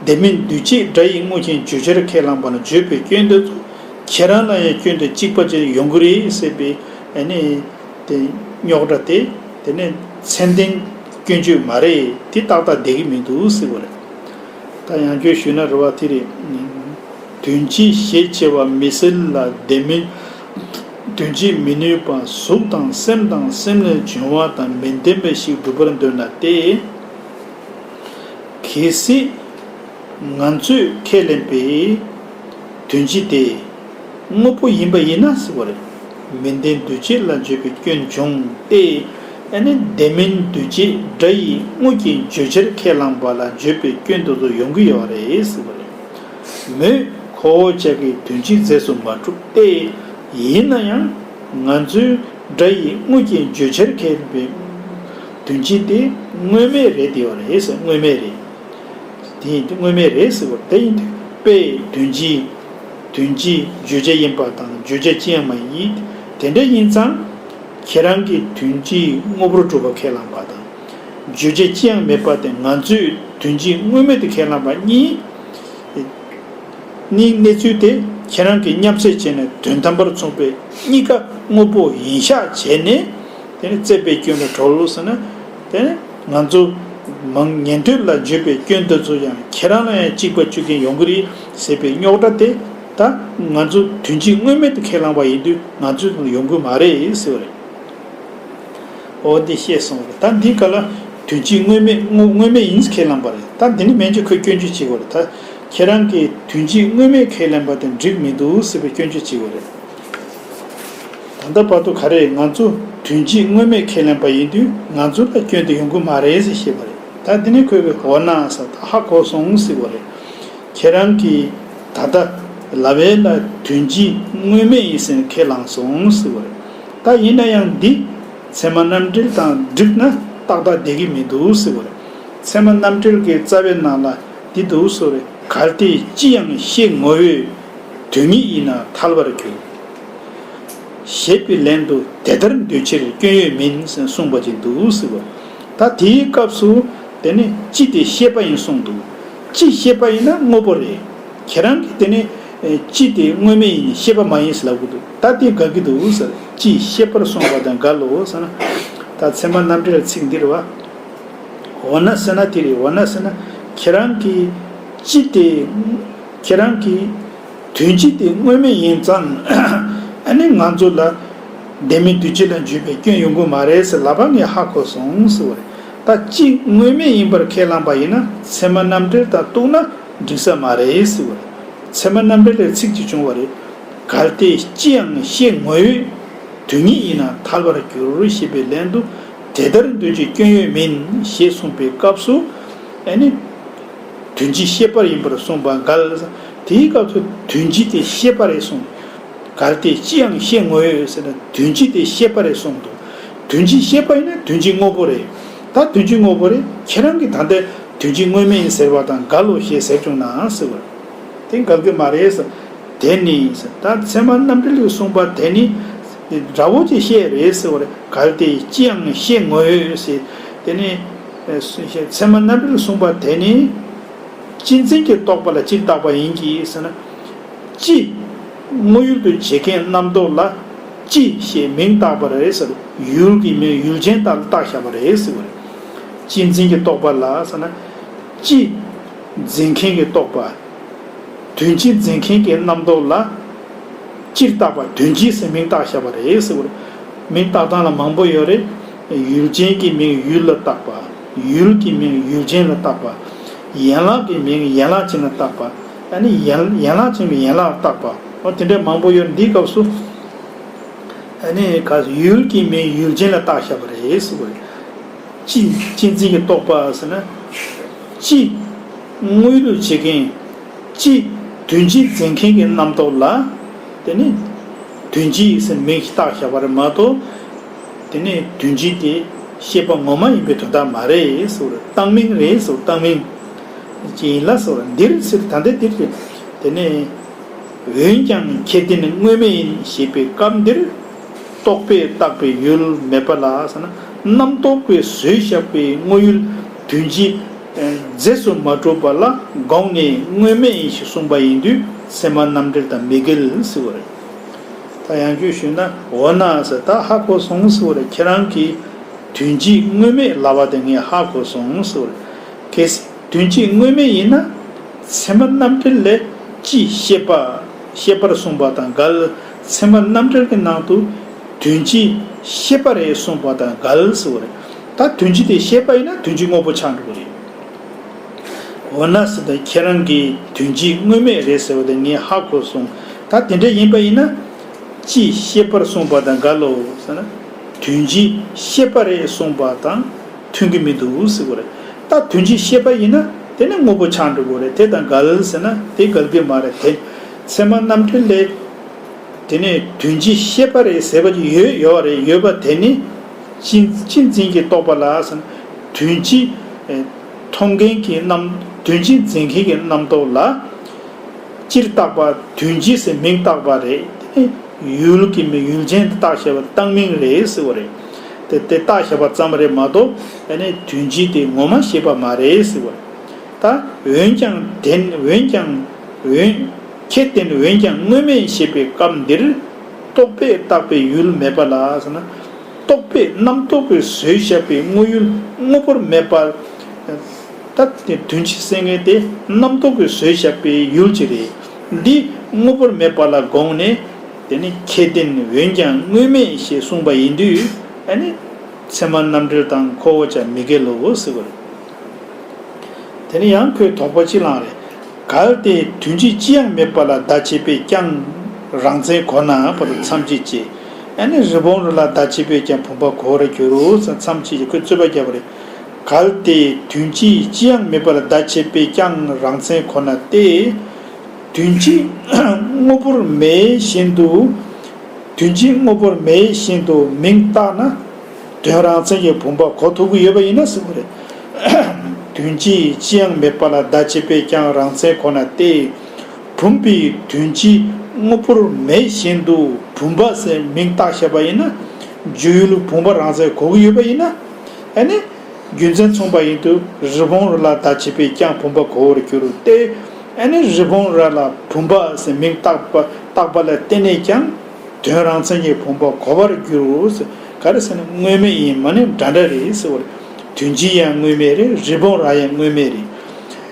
དེ་མིན་འདུས་བྱས་སྒྲ་ཡིག་དངོས་ཀྱི་བརྗོད་བྱར་ཁས་བླངས་པ་ལ་བརྗོད་པའི་སྐྱོན་དེ་ཚོ་ཁྱེད་རང་ལ་ཡང་སྐྱོན་དེ་གཅིག་པ་ཅིག་ཡོང་གི་རེད་ཟེར་བའི་ཨ་ནི་དེ་རྙོག་དྲ་དེ། དེ་ནས་མཚན་ལྡན་སྐྱོན་བརྗོད་མ་རེད། དེ་ཏག་ཏག་བསྡད་ཀྱི་མི་འདུག་ཟེར་བ་རེད། ད་ཡང་བསྐྱར་ཞུས་ན་རེད་བ། དེ་རེད། དོན་སྤྱི་ཞེས་བྱ་བ་མི་སྲིད་ལ། དེ་མིན་དོན་སྤྱི་མི་ནུས་པ། གཟུགས་དང་སེམས་དང་སེམས་ལས་བྱུང་བ་དང་མི་ལྡན་པ་ཞིག་སྒྲུབ་པར་འདོད་ན་སྟེ། གལ་སྲིད་ང་ཚོས་ཁས་ལེན་པའི་དོན་སྤྱི་དེ་དངོས་པོ་ཡིན་པ་ཡིན་ན་ཟེར་བ་རེད། མི་ལྡན་འདུས་བྱས་ལ་བརྗོད་པའི་སྐྱོན་བྱུང་སྟེ། ཨ་ནི་དེ་མིན་འདུས་བྱས་སྒྲ་ཡིག་དངོས་ཀྱི་བརྗོད་བྱར་ཁས་བླངས་པ་ལ་བརྗོད་པའི་སྐྱོན་དེ་ཚོ་ཡོང་གི་ཡོད་རེད་ཟེར་བ་རེད། མོས་ཁོ་བོ་ཅག་གི་དོན་སྤྱི་རྫས་སུ་མ་གྲུབ་སྟེ། ཡིན་ན་ཡང་ང་ཚོའི་སྒྲ་ཡིག་དངོས་ཀྱི་བརྗོད་བྱར་ཁས་ལེན་པའི་དོན་སྤྱི་དེ་དངོས་མེད་རེད། དེ་ཡོད་རེད་ཟེར། དངོས་མེད་རེད། དེ་ཡིན་དུས་དངོས་མེད་རེད་ཟེར་བ། དེ་ཡིན་དུས་དཔེ་དོན་སྤྱི། དོན་སྤྱིའི་བརྗོད་བྱ་ཡིན་པ་དང་བརྗོད་བྱ་ཅི་ཡང་མ་ཡིན། དེ་འདྲ་ཡིན་ཙང་ཁྱེད་རང་གིས་དོན་སྤྱིའི་དངོས་པོར་གྲུབ་པ་ཁས་བླངས་པ་དང་། བརྗོད་བྱ་ཅི་ཡང་མེད་པ་དེ་ང་ཚོས་དོན་སྤྱི་དངོས་མེད་དུ་ཁས་བླངས་པ་གཉིས་ནི་གནས་ཚུལ་དེ་ཁྱེད་རང་གིས་མཉམ་བསྲེས་བྱས་ནས་དོན་དམ་པར་མཚུངས་པའི་གཉིས་ཀ་དངོས་པོ་ཡིན་ཤག་བྱས་ནས། དེ་ནི་བཙལ་བའི་སྐྱོན་ལ་གྲོལ་ཟེར་ན། དེ་ནི་ང་ཚོ་མང་ཉན་ཐོས་ལ་བརྗོད་པའི་སྐྱོན་དེ་ཚོ་ཡང་ཁྱེད་རང་ལ་ཡང་གཅིག་པ་གཅིག་རྐྱང་ཡོང་གི་རེད་ཟེར་བའི་རྙོག་དྲ་དེ། ད་ང་ཚོ་དོན་སྤྱི་དངོས་མེད་དུ་ཁས་བླངས་པ་ཡིན་དུས་ང་ཚོ་ལ་ཡོང་གི་མ་རེད་ཟེར་བ་རེད། འོ་འདི་བཤད་སོང་བ་རེད། ད་འདི་ག་ལ་དོན་སྤྱི་དངོས་མེད་དངོས་དངོས་མེད་ཡིན་ཁས་བླངས་པ་རེད། ད་འདི་ནི་མན་ཆད་ཁོས་སྐྱོན་བརྗོད་བྱེད་དགོས་རེད། ད་ཁྱེད་རང་གིས་དོན་སྤྱི་དངོས་མེད་ཁས་ལེན་པ་དེ་འགྲིག་མི་འདུག་ཟེར་བའི་སྐྱོན་བརྗོད་བྱེད་དགོས་རེད། ད་ལྟ་བར་དུ་ག་རེ། ང་ཚོ་དོན་སྤྱི་དངོས་མེད་ཁས་ལེན་པ་ཡིན་དུས་ང་ཚོ་ལ་སྐྱོན་དེ་ཡོང་གི་མ་རེད་ཟེར་བཤད་པ་རེད། ད་འདི་ནི་ཁོས་གི་འོ་ན་ཟེར། ད་ཧ་གོ་སོང་ཟེར་བ་རེད། ཁྱེད་རང་གིས་ད་ལྟ་ལབ་ཡས་ལ་དོན་སྤྱི་དངོས་མེད་ཡིན་ཟེར་ཁས་བླངས་སོང་ཟེར་བ་རེད། ད་ཡིན་ན་ཡང་འདི་ཚད་མ་རྣམ་འགྲེལ་དང་བསྒྲིགས་ན་ཏག་ཏག་བསྡད་ཀྱི་མི་འདུག་ཟེར་བ་རེད། ཚད་མ་རྣམ་འགྲེལ་གྱི་རྩ་བའི་ནང་ལ་འདི་འདུག་ཟེར་བ་རེད། གལ་ཏེ་ཅི་ཡང་ཤེས་ངོ་བོས་དོན་ཉིད་ཡིན་ན་ཐལ་བར་འགྱུར། ཞེས་པའི་ལན་དུ་དེ་ལྟར་འདོད་ཕྱིར་སྐྱོན་ཡོད་མིན་གསུངས་པ་ཅིག་འདུག་ཟེར་བ། ད་དེའི་སྐབས་སུ་དེ་ནི་ཅི་དེ་ཤེས་པ་ཡིན་གསུངས་འདུག་ཅི་ཤེས་པ་ཡིན་ན་དངོས་པོ་རེད། ཁྱེད་རང་གིས་དེ་ནི་ཨེ་ཅི་དེ་དངོས་མེད་ཡིན་ཤེས་པ་མ་ཡིན་ཟེར་ལབ་གི་འདུག་ད་དེ་དགའ་གི་འདུག་ཟེར། ཅི་ཤེས་པར་གསུངས་པ་དང་འགལ་ལོ་ཟེར་ན། ད་ཚད་མ་རྣམ་འགྲེལ་ཚིག་འདི་རེད་བ། འོ་ན་ཟེར་ན་དེ་རེད། འོ་ན་ཟེར་ན་ཁྱེད་རང་གིས་ཅི་དེ། ཁྱེད་རང་གིས་དོན་སྤྱི་དེ་དངོས་མེད་ཡིན་ཙང་། ཨ་ནི་ང་ཚོ་ལ་ ལྡན་མིན་དུས་གཅིག་ལ་འཇུག་པའི་སྐྱོན་ཡོང་གི་མ་རེད་ཟེར་ལབ་པ་ངས་ཧ་གོ་སོང་ཟེར་བ་རེད། ད་གཅིག་དངོས་མེད་ཡིན་པར་ཁས་བླངས་པ་ཡིན་ན་ཚད་མ་རྣམ་འགྲེལ་དང་གཏུགས་ན་འགྲིག་ས་མ་རེད་ཟེར་བ་རེད། ཚད་མ་རྣམ་འགྲེལ་ལས་ཚིག་གཅིག་བྱུང་བ་རེད། གལ་ཏེ་སྤྱིའང་ཤེས་ངོ་བོས་དོན་ཉིད་ཡིན་ན་ཐལ་བར་འགྱུར་ཞེས་པའི་ལན་དུ་དེ་ལྟར་འདོད་ཀྱི་སྐྱོན་ཡོད་མིན་ཞེས་གསུངས་པའི་སྐབས་སུ་ཨ་ནི། དོན་སྤྱི་ཤེས་པ་ཡིན་པར་གསུངས་པ་འགལ། དེའི་སྐབས་སུ་དོན་སྤྱི་དེ་ཤེས་པ་རེད་གསུངས། གལ་ཏེ་སྤྱིའང་ཤེས་ངོ་བོས་ཟེར་ན་དོན་སྤྱི་དེ་ཤེས་པ་རེད་གསུངས་འདུག་དོན་སྤྱི་ཤེས་པ་ཡིན་ན་དོན་སྤྱི་དངོས་པོ་རེད། ད་དོན་སྤྱི་དངོས་པོ་རེད། ཁྱེད་རང་གིས་ད་ལྟ་དོན་སྤྱི་དངོས་མེད་ཡིན་ཟེར་བ་དང་འགལ་ལོ་ཞེས་ཟེར་བྱུང་ན་ཟེར་བ། དེ་འགལ་གྱི་མ་རེད་ཟེར། དེ་ནི་ཟེར། ད་ཚད་མ་རྣམ་འགྲེལ་གྱིས་གསུངས་པ་དེ་ནི་འདྲ་བོ་ཅིག་བཤད་རེད་ཟེར་བ་རེད། གལ་ཏེ་སྤྱིའང་ཤེས་ངོ་བོས་ཟེར། དེ་ནི་ཚད་མ་རྣམ་འགྲེལ་གྱིས་གསུངས་པ་དེ་ནི། སྤྱི་འཛིན་གྱི་རྟོག་པ་ལ་སྤྱིར་བཏགས་པ་ཡིན་གྱི་ཟེར་ན། སྤྱི། དངོས་ཡུལ་དུ་བྱེད་མཁན་རྣམ་རྟོག་ལ་སྤྱི་ཞེས་མིང་བཏགས་པ་རེད་ཟེར། ཡུལ་གྱི་མིང་ཡུལ་ཅན་དག་ལ་བཏགས་བཞག་པ་རེད་ཟེར་བ་རེད། སྤྱི་འཛིན་གྱི་རྟོག་པ་ལ་ཟེར་ན། སྤྱི། འཛིན་མཁན་གྱི་རྟོག་པ། དོན་སྤྱི་འཛིན་མཁན་གྱི་རྣམ་རྟོག་ལ། སྤྱིར་བཏགས་པ་དོན་སྤྱི་ཟེར་མིང་བཏགས་བཞག་པ་རེད་ཟེར་བ་རེད། མིང་བཏགས་སྟངས་ལ་མང་པོ་ཡོད་རེད། ཡུལ་ཅན་གྱི་མིང་ཡུལ་ལ་བཏགས་པ། ཡུལ་གྱི་མིང་ཡུལ་ཅན་ལ་བཏགས་པ། ཡན་ལག་གི་མིང་ཡན་ལག་ཅན་ལ་བཏགས་པ། ཨ་ནི་ཡན་ཡན་ལག་ཅན་གྱི་ཡན་ལག་ལ་བཏགས་པ། འོ་དེ་འདྲ་མང་པོ་ཡོད། འདིའི་སྐབས་སུ་ཨ་ནི་ག་ཡུལ་གྱི་མིང་ཡུལ་ཅན་ལ་བཏགས་བཞག་པ་རེད་ཟེར་བ་རེད། སྤྱི། སྤྱི་འཛིན་གྱི་རྟོག་པ་ཟེར་ན། སྤྱི། དངོས་ཡུལ་དུ་བྱེད་མཁན། སྤྱི། དོན་སྤྱི་འཛིན་མཁན་གྱི་རྣམ་རྟོག་ལ། དེ་ནི། དོན་སྤྱི་ཟེར་མིང་ཞིག་བཏགས་བཞག་པ་རེད་མ་གཏོགས། དེ་ནི་དོན་སྤྱི་དེ་ཤེས་པ་ངོ་མ་ཡིན་པའི་དོན་དག་མ་རེད་ཟེར་བ་རེད། བཏང་མིང་རེད་ཟེར། བཏང་མིང་ཅིག་ཡིན་ལ་ཟེར་བ་རེད། འདིར་ཟེར་ད་ལྟ་འདིར་རེད། དེ་ནི། འོན་ཀྱང་ཁྱད་ལྡན་དངོས་མེད་ཡིན་ཞེས་པའི་སྐབས་འདིར། རྟོག་པས་བཏགས་པའི་ཡུལ་མེད་པ་ལ་ཟེར་ན། རྣམ་རྟོག་པས་བཟོས་བཞག་པའི་དངོས་ཡུལ་དོན་སྤྱི་རྫས་སུ་མ་གྲུབ་པ་ལ་དགོངས་ནས་དངོས་མེད་ཡིན་ཞེས་གསུངས་པ་ཡིན་དུས་ཚད་མ་རྣམ་འགྲེལ་དང་མི་འགལ་ཟེར་བ་རེད། ད་ཡང་བསྐྱར་ཞུས་ན། འོ་ན་ཟེར། ད་ཧ་གོ་སོང་ཟེར་བ་རེད། ཁྱེད་རང་གིས་དོན་སྤྱི་དངོས་མེད་ལབ་པ་དེ་ངས་ཧ་གོ་སོང་ཟེར་བ་རེད། གལ་སྲིད། དོན་སྤྱི་དངོས་མེད་ཡིན་ན། ཚད་མ་རྣམ་འགྲེལ་ལས་སྤྱི་ཤེས་པ། ཤེས་པར་གསུངས་པ་དང་འགལ། ཚད་མ་རྣམ་འགྲེལ་གྱི་ནང་དུ་དོན་སྤྱི་ཤེས་པ་རེད་གསུངས་པ་དང་འགལ་ཟེར་བ་རེད། ད་དོན་སྤྱི་དེ་ཤེས་པ་ཡིན་ན་དོན་སྤྱི་དངོས་པོ་ཆགས་འགྲོ་གི་རེད། འོ་ན་ཟེར། ད་ཁྱེད་རང་གིས་དོན་སྤྱི་དངོས་མེད་རེད་ཟེར་བ་དེ་ངས་ཧ་གོ་སོང་། ད་དེ་འདྲ་ཡིན་པ་ཡིན་ན། སྤྱི་ཤེས་པར་གསུངས་པ་དང་འགལ་ལོ་ཟེར་ན། དོན་སྤྱི་ཤེས་པ་རེད་གསུངས་པ་དང་མཐུན་གྱི་མི་འདུག་ཟེར་བ་རེད། ད་དོན་སྤྱི་ཤེས་པ་ཡིན་ན་དེ་ནི་དངོས་པོ་ཆགས་འགྲོ་གི་རེད། དེ་དང་འགལ་ཟེར་ན་དེ་འགལ་གྱི་མ་རེད། དེ་ཚད་མ་རྣམ་འགྲེལ་ལས་དེ་ནི་དོན་སྤྱི་ཤེས་པ་རེད་ཟེར་བ་ཅིག་ཡོད་ཡོད་རེད། ཡོད་པ་དེ་ནི་སྤྱི་སྤྱི་འཛིན་གྱི་རྟོག་པ་ལ་ཟེར་ན། དོན་སྤྱི་མཐོང་མཁན་གྱི་རྣམ་དོན་སྤྱི་འཛིན་མཁན་གྱི་རྣམ་རྟོག་ལ། སྤྱིར་བཏགས་པ་དོན་སྤྱི་ཟེར་མིང་བཏགས་པ་རེད། དེ་ནི་ཡུལ་གྱི་མིང་ཡུལ་ཅན་དུ་བཏགས་བཞག་པ་བཏང་མིང་རེད་ཟེར་བ་རེད། དེ་དེ་བཏགས་བཞག་པ་ཙམ་རེད་མ་གཏོགས་ཨ་ནི་དོན་སྤྱི་དེ་ངོ་མ་ཤེས་པ་མ་རེད་ཟེར་བ་རེད། ད་འོན་ཀྱང་དེ་འོན་ཀྱང་འོན་ཁྱད་ལྡན་འོན་ཀྱང་དངོས་མེད་ཞེས་པའི་སྐབས་འདིར་རྟོག་པས་བཏགས་པའི་ཡུལ་མེད་པ་ལ་ཟེར་ན། རྟོག་པས་རྣམ་རྟོག་གིས་བཟོས་བཞག་པའི་དངོས་ཡུལ་དངོས་པོར་མེད་པ། ད་དེ་དོན་སྤྱི་ཟེར་མཁན་དེ་རྣམ་རྟོག་གིས་བཟོས་བཞག་པའི་ཡུལ་ཅིག་རེད། འདི་དངོས་པོར་མེད་པ་ལ་དགོངས་ནས། དེ་ནི་ཁྱད་ལྡན་འོན་ཀྱང་དངོས་མེད་ཞེས་གསུངས་པ་ཡིན་དུས་ཨ་ནི་ཚད་མ་རྣམ་འགྲེལ་དང་ཁོ་བོ་ཅག་མི་འགལ་ལོ་ཟེར་བ་རེད། དེ་ནི་ཡང་ཁོས་དོགས་པ་ཅིག་བསླངས་རེད། གལ་ཏེ་དོན་སྤྱི་ཅི་ཡང་མེད་པ་ལ་བརྡ་བྱེད་པས་ཀྱང་རང་མཚན་གོ་ན་བར་མཚམས་གཅོད་ཅེས། ཨ་ནི་རི་བོང་རི་ལ་བརྡ་བྱེད་པས་ཀྱང་བུམ་པ་གོ་བར་འགྱུར་རོ་ཟེར་མཚམས་གཅོད་ཅེས་ཁོས་རྩོད་པ་བརྒྱབ་པ་རེད། གལ་ཏེ་དོན་སྤྱི་ཅི་ཡང་མེད་པ་ལ་བརྡ་བྱེད་པས་ཀྱང་རང་མཚན་གོ་ན་སྟེ། དོན་སྤྱི་དངོས་པོར་མེད་བཞིན་དུ། དོན་སྤྱི་དངོས་པོར་མེད་བཞིན་དུ་མིང་བཏགས་ན། དོན་རང་མཚན་གྱི་བུམ་པ་གོ་ཐུབ་ཀྱི་ཡོད་པ་ཡིན་ན་ཟེར་བ་རེད། དོན་སྤྱི་ཅི་ཡང་མེད་པ་ལ་བརྡ་བྱེད་པས་ཀྱང་རང་མཚན་གོ་ན་སྟེ། བུམ་པའི་དོན་སྤྱི་དངོས་པོར་མེད་བཞིན་དུ་བུམ་པ་ཟེར་མིང་བཏགས་བཞག་པ་ཡིན་ན། རྒྱུ་ཡུལ་བུམ་པ་རང་མཚན་གོ་གི་ཡོད་པ་ཡིན་ན། ཨ་ནི། རྒྱུ་མཚན་མཚུངས་པ་ཡིན་དུས་རི་བོང་རི་ལ་བརྡ་བྱེད་པས་ཀྱང་བུམ་པ་གོ་བར་འགྱུར་ཏེ། ཨ་ནི་རི་བོང་རི་ལ་བུམ་པ་ཟེར་མིང་བཏགས་པ་བཏགས་པ་ལ་བརྟེན་ནས་ཀྱང་དོན་རང་མཚན་གྱི་བུམ་པ་གོ་བར་འགྱུར་ཟེར། ག་རེ་ཟེར་ན་དངོས་མེད་ཡིན་མ་ནི་འདྲ་འདྲ་རེད་ཟེར་བ་རེད། དོན་སྤྱི་ཡང་དངོས་མེད་རེད། རི་བོང་རི་ཡང་དངོས་མེད་རེད།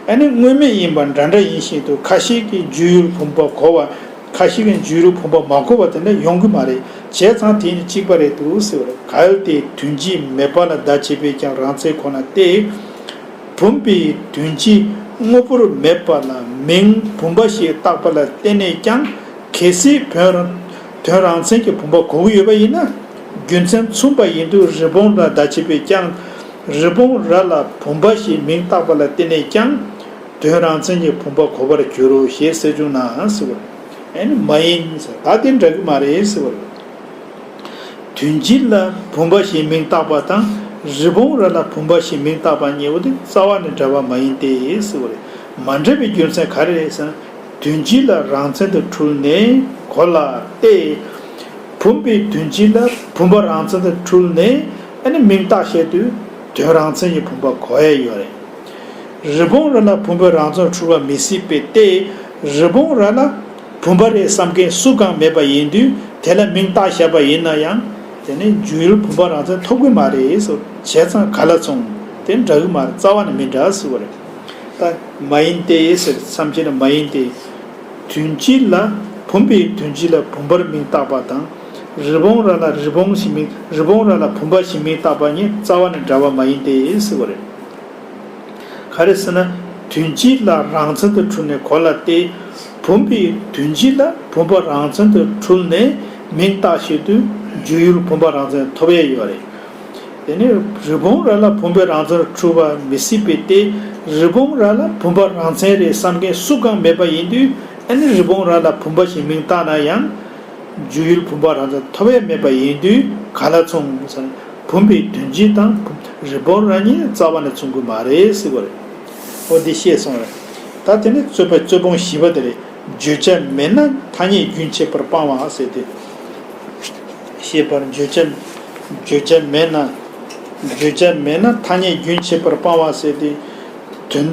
ཨ་ནི་དངོས་མེད་ཡིན་པ་འདྲ་འདྲ་ཡིན་བཞིན་དུ་ཁ་ཤས་ཀྱིས་རྒྱུ་ཡུལ་བུམ་པ་གོ་བ། ཁ་ཤས་ཀྱིས་འཇུག་ཡུལ་བུམ་པ་མ་གོ་བ་དེ་འདྲ་ཡོང་གི་མ་རེད། བྱས་ཙང་དེ་ནི་གཅིག་པ་རེད་འདུག་ཟེར་བ་རེད། གལ་ཏེ་དོན་སྤྱི་མེད་པ་ལ་བརྡ་བྱེད་པས་ཀྱང་རང་མཚན་ཁོ་ན་སྟེ། བུམ་པའི་དོན་སྤྱི་དངོས་པོར་མེད་པ་ལ་མིང་བུམ་པ་ཞེས་བཏགས་པ་ལ་བརྟེན་ནས་ཀྱང་གལ་སྲིད་བོན་རང་དོན་རང་མཚན་གྱི་བུམ་པ་གོ་གི་ཡོད་པ་ཡིན་ན། རྒྱུ་མཚན་མཚུངས་པ་ཡིན་དུས་རི་བོང་ར་ལ་བརྡ་བྱེད་པས་ཀྱང་། རི་བོང་ར་ལ་བུམ་པ་ཞེས་མིང་བཏགས་པ་ལ་བརྟེན་ནས་ཀྱང་། དོན་རང་མཚན་གྱི་བུམ་པ་གོ་བར་འགྱུར་རོ་ཞེས་ཟེར་བྱུང་ན་ཟེར་བ་རེད། ཨ་ནི་མ་ཡིན་ཟེར། ད་དེ་འདྲ་གི་མ་རེད་ཟེར་བ་རེད། དོན་སྤྱི་ལ་བུམ་པ་ཞེས་མིང་བཏགས་པ་དང་། རི་བོང་ར་ལ་བུམ་པ་ཞེས་མིང་བཏགས་པ་གཉིས་པོ་དེ་རྩ་བ་ནས་འདྲ་བ་མ་ཡིན་ཏེ་ཟེར་བ་རེད། མ་འདྲ་བའི་རྒྱུ་མཚན་ག་རེ་རེད་ཟེར་ན། དོན་སྤྱི་ལ་རང་མཚན་དུ་འཁྲུལ་ནས་གོ་ལ་སྟེ། བུམ་པའི་དོན་སྤྱི་ལ་བུམ་པ་རང་མཚན་དུ་འཁྲུལ་ནས་ཨ་ནི་མིང་བཏགས་བྱས་དུས་དོན་རང་མཚན་གྱི་བུམ་པ་གོ་ཡ་ཡོད་རེད། རི་བོང་ར་ལ་བུམ་པའི་རང་མཚན་འཁྲུལ་བ་མི་སྲིད་པས་ཏེ། རི་བོང་ར་ལ་བུམ་པ་རེད་བསམ་མཁན་སུ་གང་མེད་པ་ཡིན་དུས་དེ་ལ་མིང་བཏགས་བཞག་པ་ཡིན་ན་ཡང་དེ་ནི་འཇུག་ཡུལ་བུམ་པ་རང་མཚན་ཐོབ་ཀྱི་མ་རེད་ཟེར། བྱས་ཙང་ག་ལ་མཚུངས། དེ་འདྲ་གི་མ་རེད། རྩ་བ་ནས་མི་འདྲ་ཟེར་བ་རེད། ད་མ་ཡིན་ཏེ་ཟེར་མཚམས་བཅད་ན་མ་ཡིན་ཏེ། དོན་སྤྱི་ལ་བུམ་པའི་དོན་སྤྱི་ལ་བུམ་པར་མིང་བཏགས་པ་དང་། རི་བོང་ར་ལ་རི་བོང་ཞེས་མིང་རི་བོང་ར་ལ་བུམ་པ་ཞེས་མིང་བཏགས་པ་གཉིས་རྩ་བ་ནས་འདྲ་བ་མ་ཡིན་ཏེ་ཟེར་བ་རེད། ག་རེ་ཟེར་ན། དོན་སྤྱི་ལ་རང་མཚན་དུ་འཁྲུལ་ནས་གོ་ལ་སྟེ། བུམ་པའི་དོན་སྤྱི་ལ་བུམ་པ་རང་མཚན་དུ་འཁྲུལ་ནས་མིང་བཏགས་བྱེད་དུས་འཇུག་ཡུལ་བུམ་པ་རང་མཚན་ཐོབ་ཡས་ཡོད་རེད། དེ་ནས་རི་བོང་ར་ལ་བུམ་པའི་རང་མཚན་འཁྲུལ་བ་མི་སྲིད་པས་ཏེ། རི་བོང་ར་ལ་བུམ་པ་རང་མཚན་རེད་བསམ་མཁན་སུ་གང་མེད་པ་ཡིན་དུས་ཨ་ནི་རི་བོང་ར་ལ་བུམ་པ་ཞེས་མིང་བཏགས་ན་ཡང་། འཇུག་ཡུལ་བུམ་པ་རང་མཚན་ཐོབ་ཡས་མེད་པ་ཡིན་དུས་ག་ལ་མཚུངས་ཟེར་ན། བུམ་པའི་དོན་སྤྱི་དང་བུམ་རི་བོང་ར་གཉིས་རྩ་བ་ནས་མཚུངས་ཀྱི་མ་རེད་ཟེར་བ་རེད། འོ་འདི་ཤེས་སོང་རེད། ད་དེ་ནས་རྩོད་པ་རྩོད་སྤོང་བཞི་པ་དེ་རེད། བརྗོད་བྱ་མེད་ན་ཐ་སྙད་རྒྱུན་ཆད་པར་སྤང་བ་ཟེར་ཏེ། ཞེས་པར་བརྗོད་བྱ་བརྗོད་བྱ་མེད་ན། བརྗོད་བྱ་མེད་ན་ཐ་སྙད་རྒྱུན་ཆད་པར་སྤང་བ་ཟེར་ཏེ། དོན་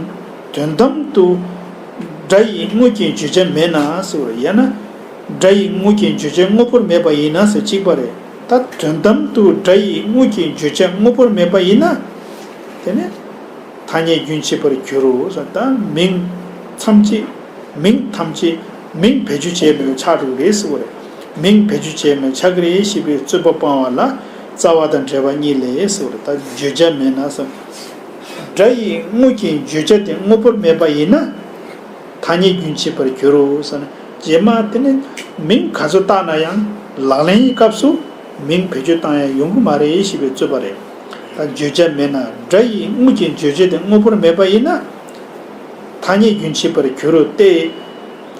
དོན་དམ་དུ་སྒྲ་ཡི་དངོས་ཀྱི་བརྗོད་བྱ་མེད་ན་ཟེར་བ་རེད། ཡང་ན་སྒྲ་ཡི་དངོས་ཀྱི་བརྗོད་བྱ་དངོས་པོར་མེད་པ་ཡིན་ན་ཟེར་གཅིག་པ་རེད། ད་དོན་དམ་དུ་སྒྲ་ཡི་དངོས་ཀྱི་བརྗོད་བྱ་དངོས་པོར་མེད་པ་ཡིན་ན། དེ་ནི་ཐ་སྙད་རྒྱུན་ཆད་པར་འགྱུར་རོ། ད་མིང་ཐམས་ཅད་མིང་ཐམས་ཅད་མིང་བེད་སྤྱོད་བྱས་མེད་པས་ཆགས་འགྲོ་གི་རེད་ཟེར་བ་རེད། མིང་བེད་སྤྱོད་བྱས་མེད་ཆགས་ཀྱི་རེད་ཞེས་པའི་རྩོད་པ་སྤང་བ་ལ་རྩ་བ་དང་འབྲེལ་བ་གཉིས་ལས་ཟེར་བ་རེད། ད་བརྗོད་བྱ་མེད་ན་ཟེར། སྒྲ་ཡི་དངོས་ཀྱི་བརྗོད་བྱ་དེ་དངོས་པོར་མེད་པ་ཡིན་ན། ཐ་སྙད་རྒྱུན་ཆད་པར་འགྱུར་རོ་ཟེར་ན། རྗེས་མ་དེ་ནི་མིང་ག་ཚོད་བཏགས་ན་ཡང་ལག་ལེན་གྱི་སྐབས་སུ་མིང་བེད་སྤྱོད་བཏང་ཡ་ཡོང་གི་མ་རེད་ཞེས་པའི་རྩོད་པ་རེད། ད་བརྗོད་བྱ་མེད་ན་སྒྲ་ཡི་དངོས་ཀྱི་བརྗོད་བྱ་དེ་དངོས་པོར་མེད་པ་ཡིན་ན། ཐ་སྙད་རྒྱུན་ཆད་པར་འགྱུར་རོ་སྟེ།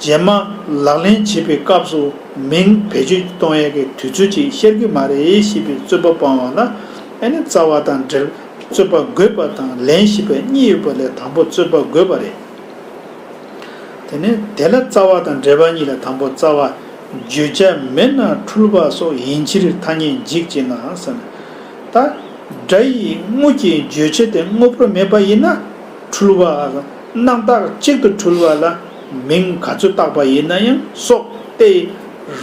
རྗེས་མ་ལག་ལེན་བྱེད་པའི་སྐབས་སུ་མིང་བེད་སྤྱོད་གཏོང་ཡ་གི་དུས་ཚོད་ཅིག་ཤར་གྱི་མ་རེད་ཞེས་པའི་རྩོད་པ་སྤང་བ་ལ་ཨ་ནི་རྩ་བ་དང་འབྲེལ། རྩོད་པ་དགོས་པ་དང་ལན་ཞེས་པ་གཉིས་ཡོད་པ་ལས་དང་པོ་རྩོད་པ་དགོས་པ་རེད། དེ་ནས་དེ་ལ་རྩ་བ་དང་འབྲེལ་བ་གཉིས་ལ་དང་པོ་རྩ་བ། བརྗོད་བྱ་མེད་ན་འཁྲུལ་བ་སོགས་ཡིན་ཕྱིར་ཐ་སྙད་འཇིག་ཅེ་ན་ཟེར་ན། ད་སྒྲ་ཡི་དངོས་ཀྱི་བརྗོད་བྱ་དེ་དངོས་པོར་མེད་པ་ཡིན་ན་འཁྲུལ་བ། རྣམ་དག་གཅིག་ཏུ་འཁྲུལ་བ་ལ་མིང་ག་ཚོད་བཏགས་པ་ཡིན་ན་ཡང་སྲོག་སྟེ་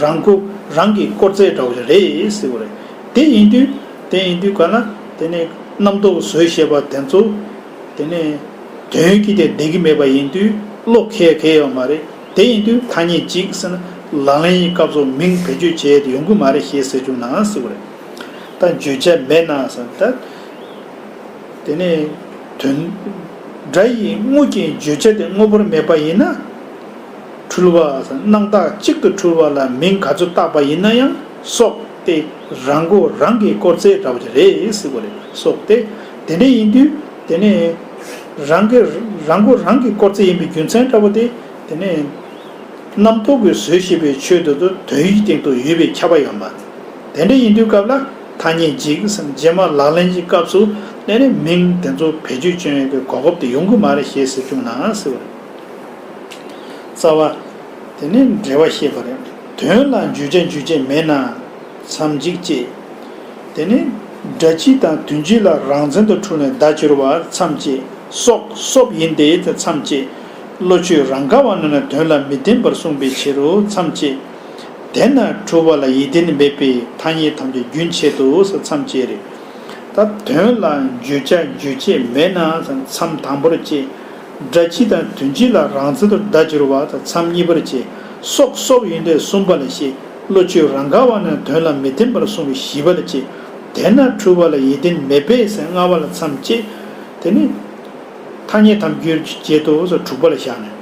རང་མགོ་རང་གིས་བསྐོར་ཚད་འདྲ་བོ་རེད་ཟེར་བ་རེད། དེ་ཡིན་དུས་དེ་ཡིན་དུས་ག་ན་དེ་ནས་རྣམ་རྟོག་བཟོས་བྱས་པ་དེ་ཚོ། དེ་ནས་དོན་གྱིས་དེ་བསྡད་ཀྱི་མེད་པ་ཡིན་དུས་བློ་ཁེལ་ཁེལ་ཡོད་མ་རེད། དེ་ཡིན་དུས་ཐ་སྙད་འཇིག་ཟེར་ན་ལག་ལེན་གྱི་སྐབས་སུ་མིང་བེད་སྤྱོད་བྱས་ཏེ་ཡོང་གི་མ་རེད་ཞེས་ཟེར་བྱུང་ན་ཟེར་བ་རེད། ད་བརྗོད་བྱ་མེད་ན་ཟེར་ད། དེ་ནས་དོན། སྒྲ་ཡི་དངོས་ཀྱི་བརྗོད་བྱ་དེ་དངོས་པོར་མེད་པ་ཡིན་ན། འཁྲུལ་བ་ཟེར་སྣང་དག་གཅིག་ཏུ་འཁྲུལ་བ་ལ་མིང་ག་ཚོད་བཏགས་པ་ཡིན་ན་ཡང་སྲོག་སྟེ་རང་མགོ་རང་གིས་བསྐོར་ཚད་འདྲ་བོ་ཅིག་རེད་ཟེར་བ་རེད། སྲོག་སྟེ། དེ་འདྲ་ཡིན་དུས་དེ་ནས་རང་གི་རང་མགོ་རང་གིས་བསྐོར་ཚད་ཡིན་པའི་རྒྱུ་མཚན་འདྲ་བོ་དེ་དེ་ནས་རྣམ་རྟོག་གིས་བཟོས་བྱས་པའི་ཆོས་དེ་ཚོ་དོན་ཡིག་སྟེང་དུ་ཡོད་པས་ཁྱབ་པ་ཡོད་མ་རེད། དེ་འདྲ་ཡིན་དུས་སྐབས་ལ་ཐ་སྙད་འཇིག་ཟེར་རྗེས་མ་ལག་ལེན་གྱི་སྐབས་སུ་དེ་ནས་མིང་དེ་ཚོ་བེད་སྤྱོད་བྱེད་ཡས་ཀྱི་གོ་སྐབས་དེ་ཡོང་གི་མ་རེད་ཞེས་ཟེར་བྱུང་ན་ཟེར་བ་རེད། རྩ་བ། དེ་ནས་འབྲེལ་བ་ཤེས་པ་རེད། དོན་ལ་བརྗོད་བྱ་འཇུག་བྱེད་མེད་ན་མཚམས་འཇིག་ཅེས། དེ་ནས་སྒྲ་སྤྱི་དང་དོན་སྤྱི་ལ་རང་མཚན་དུ་འཁྲུལ་ནས་བརྡ་སྦྱོར་བ་མཚམས་བཅད། སྲོག་སྲོག་ཡིན་ཏེ་མཚམས་བཅད། བློ་ཆོས་རང་དགའ་བ་ན་ནི་དོན་ལ་མི་བརྟེན་པར་གསུངས་པའི་ཕྱིར་རོ་མཚམས་བཅད། དེས་ན་འཁྲུལ་བ་ལ་ཡིད་བརྟན་མེད་པས་ཐ་སྙད་ཐམས་ཅད་རྒྱུན་ཆད་དོ་ཟེར་མཚམས་བཅད་རེད། ད་དོན་ལ་བརྗོད་བྱ་འཇུག་བྱེད་མེད་ན་མཚམས་དང་པོར་བཅད། སྒྲ་སྤྱི་དང་དོན་སྤྱི་ལ་རང་མཚན་དུ་བརྡ་སྦྱོར་བ་དང་མཚམས་གཉིས་པར་བཅད། སྲོག་སྲོག་ཡིན་ཏེ་གསུམ་པ་ལ་བཤད། བློ་ཆོས་རང་ག་བ་ན་དོན་ལ་མི་བརྟེན་པར་གསུངས་པའི་བཞི་པ་ལ་བྱེད། དེས་ན་འཁྲུལ་པ་ལ་ཡིད་བརྟེན་མེད་པས་ཟེར་ལྔ་པ་ལ་མཚམས་བཅད། དེ་ནི་ཐ་སྙད་དམ་རྒྱུན་གྱི་བརྗེད་དོ་ཟེར་དྲུག་པ་ལ་བཞག་ནས།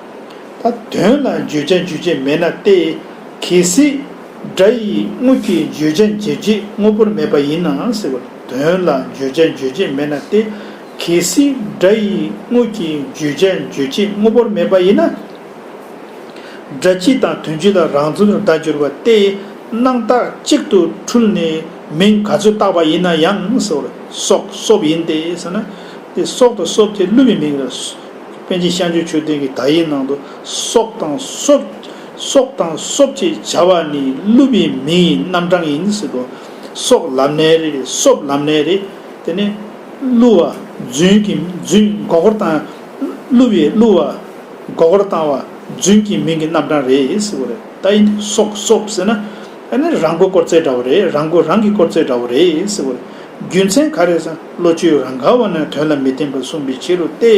ད་དོན་ལ་བརྗོད་བྱ་འཇུག་བྱེད་མེད་ན་སྟེ། གལ་སྲིད་སྒྲ་ཡི་དངོས་ཀྱི་བརྗོད་བྱ་འཇུག་བྱེད་དངོས་པོར་མེད་པ་ཡིན་ན་ཟེར་བ། དོན་ལ་བརྗོད་བྱ་འཇུག་བྱེད་མེད་ན་སྟེ། གལ་སྲིད་སྒྲ་ཡི་དངོས་ཀྱི་བརྗོད་བྱ་འཇུག་བྱེད་དངོས་པོར་མེད་པ་ཡིན་ན། སྒྲ་སྤྱི་དང་དོན་སྤྱི་ལ་རང་མཚན་དུ་བརྡ་སྦྱོར་བ་སྟེ། སྣང་བཏགས་གཅིག་ཏུ་འཁྲུལ་ནས་མིང་ག་ཚོད་བཏགས་པ་ཡིན་ན་ཡང་ཟེར་བ། སྲོག་སྲོག་ཡིན་ཏེ་ཟེར་ན། དེ་སྲོག་དང་སྲོག་དེ་གླུ་བའི་མིང་ལ། པཎ་ཆེན་ཤངས་ཆོས་མཆོད་རྟེན་གྱི་དག་ཡིག་ནང་དུ་སྲོག་དང་སྲོག་སྲོག་དང་སྲོག་ཅེས་བྱ་བ་ནི་གླུ་བའི་མིང་ཡི་རྣམ་གྲངས་ཡིན་ཟེར་དོ། སྲོག་ལབ་ནའི་རེད། སྲོག་ལབ་ནའི་རེད། དེ་ནས་གླུ་བ་རྫུན་གྱི་རྫུན་མགོ་སྐོར་བཏང་། གླུ་བའི་གླུ་བ་མགོ་སྐོར་བཏང་བ་རྫུན་གྱི་མིང་གི་རྣམ་གྲངས་རེད་ཟེར་བ་རེད། ད་ཡིན་དུས་སྲོག་སྲོག་ཟེར་ན། ཨ་ནི་རང་མགོ་སྐོར་རྩེད་འདྲ་བོ་རེད། རང་མགོ་རང་གིས་སྐོར་རྩེད་འདྲ་བོ་རེད་ཟེར་བ་རེད། རྒྱུ་མཚན་ག་རེ་ཟེར་ན། བློ་ཆོས་རང་ག་བ་ན་དོན་ལ་མི་བརྟེན་པར་གསུངས་པའི་ཕྱིར་རོ་སྟེ།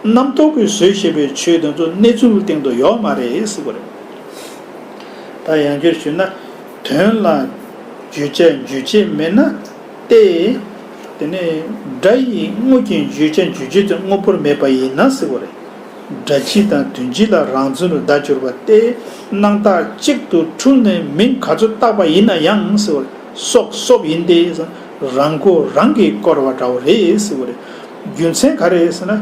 རྣམ་རྟོག་གིས་བཟོས་བཞག་པའི་ཆོས་དེ་ཚོ་གནས་ཚུལ་སྟེང་དུ་ཡོད་མ་རེད་ཟེར་བ་རེད། ད་ཡང་བསྐྱར་ཞུས་ན། དོན་ལ་བརྗོད་བྱ་འཇུག་བྱེད་མེད་ན་སྟེ། དེ་ནས་སྒྲ་ཡི་དངོས་ཀྱི་བརྗོད་བྱ་འཇུག་བྱེད་དེ་དངོས་པོར་མེད་པ་ཡིན་ན་ཟེར་བ་རེད། སྒྲ་སྤྱི་དང་དོན་སྤྱི་ལ་རང་མཚན་དུ་བརྡ་སྦྱོར་བ་སྟེ། སྣང་བཏགས་གཅིག་ཏུ་འཁྲུལ་ནས་མིང་ག་ཚོད་བཏགས་པ་ཡིན་ན་ཡང་ཟེར་བ་རེད། སྲོག་སྲོག་ཡིན་ཏེ། རང་མགོ་རང་གིས་བསྐོར་བ་འདྲ་བོ་རེད་ཟེར་བ་རེད། རྒྱུ་མཚན་ག་རེ་ཟེར་ན།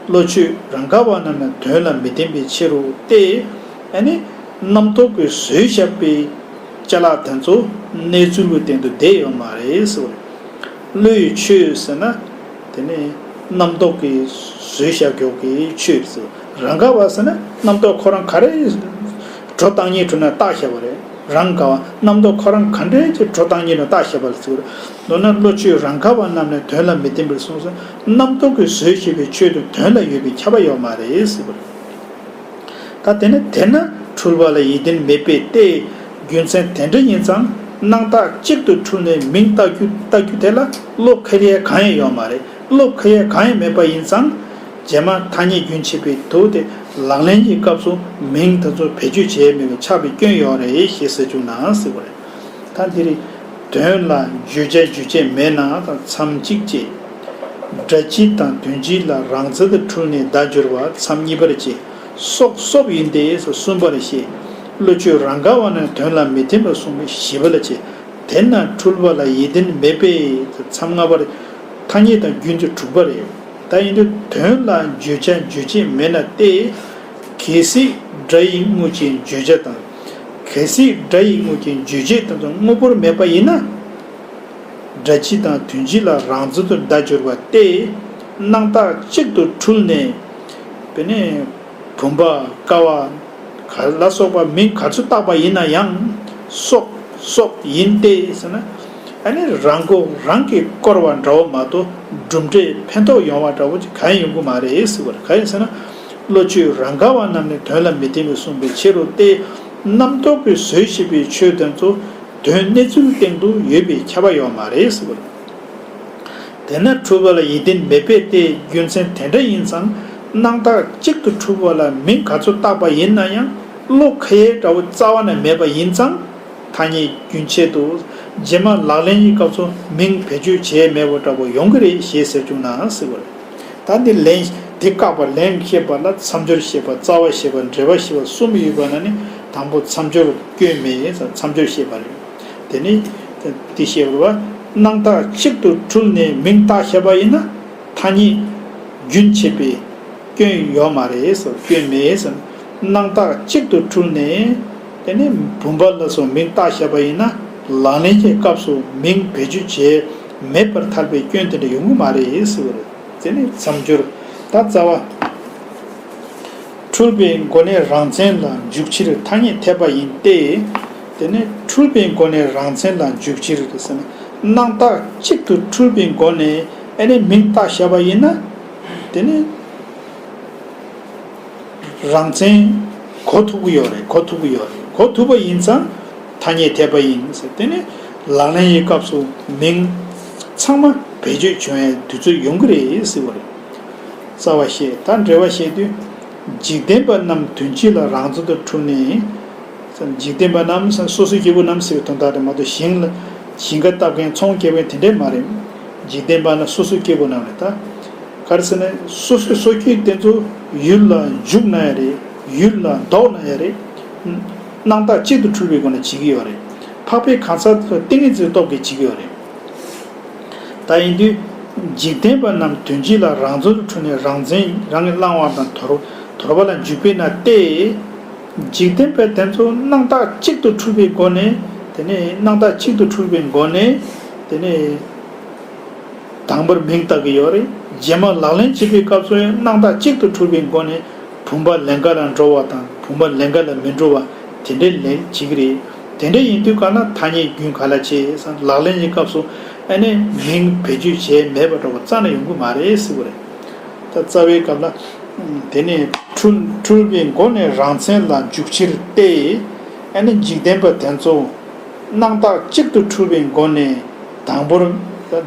བློ་ཆོས་རང་ག་བ་རྣམས་ནི་དོན་ལ་མི་བརྟེན་པའི་ཕྱིར་རོ་སྟེ། ཨ་ནི་རྣམ་རྟོག་གིས་བཟོས་བཞག་པའི་ཅ་ལག་དེ་ཚོ་གནས་ཚུལ་གྱི་སྟེང་དུ་བསྡད་ཡོད་མ་རེད་ཟེར་བ་རེད། བློའི་ཆོས་ཟེར་ན། དེ་ནི་རྣམ་རྟོག་གིས་བཟོས་བཞག་རྒྱུ་གི་ཆོས་ཟེར། རང་ག་བ་ཟེར་ན་རྣམ་རྟོག་ཁོ་རང་ག་རེ་འགྲོ་སྟངས་ཉིད་འགྲོ་ན་བཏགས་བཞག་པ་རེད། རང་ག་བ་རྣམ་རྟོག་ཁོ་རང་ག་འདྲའི་ཅིག་འགྲོ་སྟངས་ཉིད་ལ་བཏགས་བཞག་པ་ལ་ཟེར། མདོར་ན་བློ་ཆོས་རང་ག་བ་རྣམས་ནི་དོན་ལ་མི་བརྟེན་པར་གསུངས་སོ། རྣམ་རྟོག་གིས་བཟོས་བཞག་པའི་ཆོས་དེ་དོན་ལ་ཡོད་པའི་ཁྱབ་པ་ཡོད་མ་རེད་ཟེར་བ་རེད། ད་དེ་ནི་དེས་ན་འཁྲུལ་པ་ལ་ཡིད་བརྟེན་མེད་པས་ཏེ། རྒྱུ་མཚན་དེ་འདྲ་ཡིན་ཙང་སྣང་བཏགས་གཅིག་ཏུ་འཁྲུལ་ནས་མིང་བཏགས་རྒྱུ་བཏགས་རྒྱུ་དེ་ལ་བློ་ཁེལ་ཡས་གང་ཡང་ཡོད་མ་རེད། བློ་ཁེལ་ཡས་གང་ཡང་མེད་པ་ཡིན་ཙང་། རྗེས་མ་ཐ་སྙད་རྒྱུན་ཆད་པའི་དུས་དེ་ལག་ལེན་གྱི་སྐབས་སུ་མིང་དེ་ཚོ་བེད་སྤྱོད་བྱེད་མེད་པའི་ཆགས་པའི་སྐྱོན་ཡོད་རེད་ཞེས་ཟེར་བཅུག་ན་ཟེར་བ་རེད། ད་འདིར་དོན་ལ་བརྗོད་བྱ་འཇུག་བྱེད་མེད་ན་དང་མཚམས་གཅིག་བཅད། སྒྲ་སྤྱི་དང་དོན་སྤྱི་ལ་རང་མཚན་དུ་འཁྲུལ་ནས་བརྡ་སྦྱོར་བ་མཚམས་གཉིས་པར་བཅད། སྲོག་སྲོག་ཡིན་ཏེ་གསུམ་པར་བཤད། བློ་ཆོས་རང་ག་བ་ན་དོན་ལ་མི་བརྟེན་པར་གསུངས་པའི་བཞི་པ་ལ་བཅད། དེས་ན་འཁྲུལ་པ་ལ་ཡིད་བརྟེན་མེད་པས་མཚམས་ལྔ་པར། ཐ་སྙད་དང་རྒྱུན་དུ་དྲུག་པ་རེད། ད་ཡིན་དུས་དོན་ལ་བརྗོད་བྱ་འཇུག་བྱེད་མེད་ན་སྟེ། གལ་སྲིད་སྒྲ་ཡི་དངོས་ཀྱི་བརྗོད་བྱ་དང་། གལ་སྲིད་སྒྲ་ཡི་དངོས་ཀྱི་འཇུག་བྱེད་དེ་ཚོ་དངོས་པོར་མེད་པ་ཡིན་ན། སྒྲ་སྤྱི་དང་དོན་སྤྱི་ལ་རང་མཚན་དུ་བརྡ་སྦྱོར་བ་སྟེ། སྣང་བཏགས་གཅིག་ཏུ་འཁྲུལ་ནས། དཔེར་ན། བུམ་པ་ཀ་བ་ག་ལ་སོགས་པ་མིང་ག་ཚོད་བཏགས་པ་ཡིན་ན་ཡང་། སྲོག་སྲོག་ཡིན་ཏེ་ཟེར་ན། ཨ་ནི་རང་མགོ་རང་གིས་བསྐོར་བ་འདྲ་བོ་མ་གཏོགས་གྲུབ་འབྲས་ཕན་ཐོགས་ཡོང་བ་འདྲ་བོ་ཅིག་གང་ཡང་ཡོང་གི་མ་རེད་ཟེར་བ་རེད། གང་ཡིན་ཟེར་ན། བློ་ཆོས་རང་ག་བ་རྣམས་ནི་དོན་ལ་མི་བརྟེན་པས་གསུངས་པའི་ཕྱིར་རོ་སྟེ། རྣམ་རྟོག་གིས་བཟོས་བཞག་པའི་ཆོས་དེ་ཚོ་དོན་གནས་ཚུལ་སྟེང་དུ་ཡོད་པའི་ཁྱབ་པ་ཡོད་མ་རེད་ཟེར་བ་རེད། དེས་ན་འཁྲུལ་པ་ལ་ཡིད་བརྟེན་མེད་པས་ཏེ། རྒྱུ་མཚན་དེ་འདྲ་ཡིན་ཙང་། སྣང་བཏགས་གཅིག་ཏུ་འཁྲུལ་པ་ལ་མིང་ག་ཚོད་བཏགས་པ་ཡིན་ན་ཡང་བློ་ཁེལ་ཡས་འདྲ་བོ་རྩ་བ་ནས་མེད་པ་ཡིན་ཙང་། ཐ་སྙད་རྒྱུན་ཆད་དུ། རྗེས་མ་ལག་ལེན་གྱི་སྐབས་སུ་མིང་བེད་སྤྱོད་བྱས་མེད་པ་འདྲ་བོ་ཡོང་གི་རེད་ཞེས་ཟེར་བཅུག་ན་ཟེར་བ་རེད། ད་འདི་ལན་འདི་བཀག་པ་ལན་བཤད་པ་ལ་མཚམས་སྦྱོར་བཤད་པ་རྩ་བ་བཤད་པ་འགྲེལ་པ་བཤད་པ་གསུམ་ཡོད་པ་ན་ནི། དང་པོ་མཚམས་སྦྱོར་སྐྱོན་མེད་མཚམས་སྦྱོར་བཤད་པ་རེད། དེ་ནི་འདི་བཤད་པ་སྣང་བཏགས་གཅིག་ཏུ་འཁྲུལ་ནས་མིང་བཏགས་བཞག་པ་ཡིན་ན། ཐ་སྙད་རྒྱུན་ཆད་པའི་སྐྱོན་ཡོད་མ་རེད་ཟེར། སྐྱོན་མེད་ཟེར། སྣང་བཏགས་གཅིག་ཏུ་འཁྲུལ་ནས། དེ་ནས་བུམ་པ་ལ་སོགས་མིང་བཏགས་བཞག་པ་ཡིན་ན། ལག་ལེན་གྱི་སྐབས་སུ་མིང་བེད་སྤྱོད་བྱས་མེད་པར་ཐལ་བའི་སྐྱོན་དེ་འདྲ་ཡོང་གི་མ་རེད་ཟེར་བ་རེད། དེ་ནི་མཚམས་སྦྱོར། ད་རྩ་བ། འཁྲུལ་པའི་སྒོ་ནས་རང་མཚན་ལ་འཇུག་ཕྱིར་ཐ་སྙད་འཐད་པ་ཡིན་ཏེ། དེ་ནི་འཁྲུལ་པའི་སྒོ་ནས་རང་མཚན་ལ་འཇུག་ཕྱིར་ཟེར་ན། སྣང་བཏགས་གཅིག་ཏུ་འཁྲུལ་པའི་སྒོ་ནས་ཨ་ནི་མིང་བཏགས་བཞག་པ་ཡིན་ན། དེ་ནི་རང་མཚན་གོ་ཐུབ་ཀྱི་ཡོད་རེད། གོ་ཐུབ་ཀྱི་ཡོད་རེད། གོ་ཐུབ་པ་ཡིན་ཙང་ཐ་སྙད་འཐད་པ་ཡིན་ཟེར། དེ་ནི་ལག་ལེན་གྱི་སྐབས་སུ་མིང་ཚང་མ་བེད་སྤྱོད་བྱུང་བའི་དུས་ཚོད་ཡོང་གི་རེད་ཟེར་བ་རེད། རྩ་བ་བཤད། ད་འགྲེལ་བ་བཤད་དུས། འཇིག་རྟེན་པ་རྣམས་དོན་སྤྱི་ལ་རང་མཚན་དུ་འཁྲུལ་ནས། འཇིག་རྟེན་པ་རྣམས་སོ་སོའི་སྐྱེ་བོ་རྣམས་ཟེར་བའི་དོན་དག་རེད་མ་གཏོགས། ཞིང་ལ་ཞིང་ཁ་བཏབ་མཁན་ཚོང་རྒྱག་མཁན་དེ་འདྲས་མ་རེད། འཇིག་རྟེན་པ་ནི་སོ་སོའི་སྐྱེ་བོ་རྣམས་རེད་ད། ག་རེ་ཟེར་ན་སོ་སོའི་སོ་སྐྱེ་དེ་ཚོ་ཡུལ་ལ་འཇུག་ན་ཡང་རེད། ཡུལ་ལ་ལྡོག་ན་ཡང་རེད། སྣང་བཏགས་གཅིག་ཏུ་འཁྲུལ་པའི་སྒོ་ནས་བྱེད་ཀྱི་ཡོད་རེད། འཕགས་པའི་གང་ཟག་ཏིང་ངེ་འཛིན་སྟོབས་ཀྱིས་བྱེད་ཀྱི་ཡོད་རེད། ད་ཡིན་དུས། འཇིག་རྟེན་པ་རྣམས་དོན་སྤྱི་ལ་རང་མཚན་དུ་འཁྲུལ་ནས་རང་མཚན་རང་གིས་བླང་བ་དང་དོར་དོར་བ་ལ་འཇུག་པས་ན་སྟེ། འཇིག་རྟེན་པ་དེ་ཚོ་སྣང་བཏགས་གཅིག་ཏུ་འཁྲུལ་པའི་སྒོ་ནས། དེ་ནས་སྣང་བཏགས་གཅིག་ཏུ་འཁྲུལ་པའི་སྒོ་ནས། དེ་ནས་དང་པོར་མིང་བཏགས་ཀྱི་ཡོད་རེད། རྗེས་མ་ལག་ལེན་བྱེད་པའི་སྐབས་སུ་ཡང་སྣང་བཏགས་གཅིག་ཏུ་འཁྲུལ་པའི་སྒོ་ནས། བུམ་པ་ལེན་ག་ལ་འགྲོ་བ་དང་བུམ་པ་ལེན་ག་ལ་མི་འགྲོ་བ་དེ་འདྲའི་ལན་བྱེད་ཀྱི་རེད། དེ་འདྲ་ཡིན་དུས་ག་ན་ཐ་སྙད་རྒྱུན་ག་ལ་བྱེད་ཟེར་ལག་ལེན་གྱི་སྐབས་སུ། ཨ་ནི་མིང་བེད་སྤྱོད་བྱས་མེད་པ་འདྲ་བོ་རྩ་ནས་ཡོང་གི་མ་རེད་ཟེར་བ་རེད། ད་རྩ་བའི་སྐབས་ལ། དེ་ནས་འཁྲུལ་འཁྲུལ་པའི་སྒོ་ནས་རང་མཚན་ལ་འཇུག་ཕྱིར་ཏེ། ཨ་ནི་འཇིག་རྟེན་པ་དེ་ཚོ་སྣང་བཏགས་གཅིག་ཏུ་འཁྲུལ་པའི་སྒོ་ནས། དང་པོར་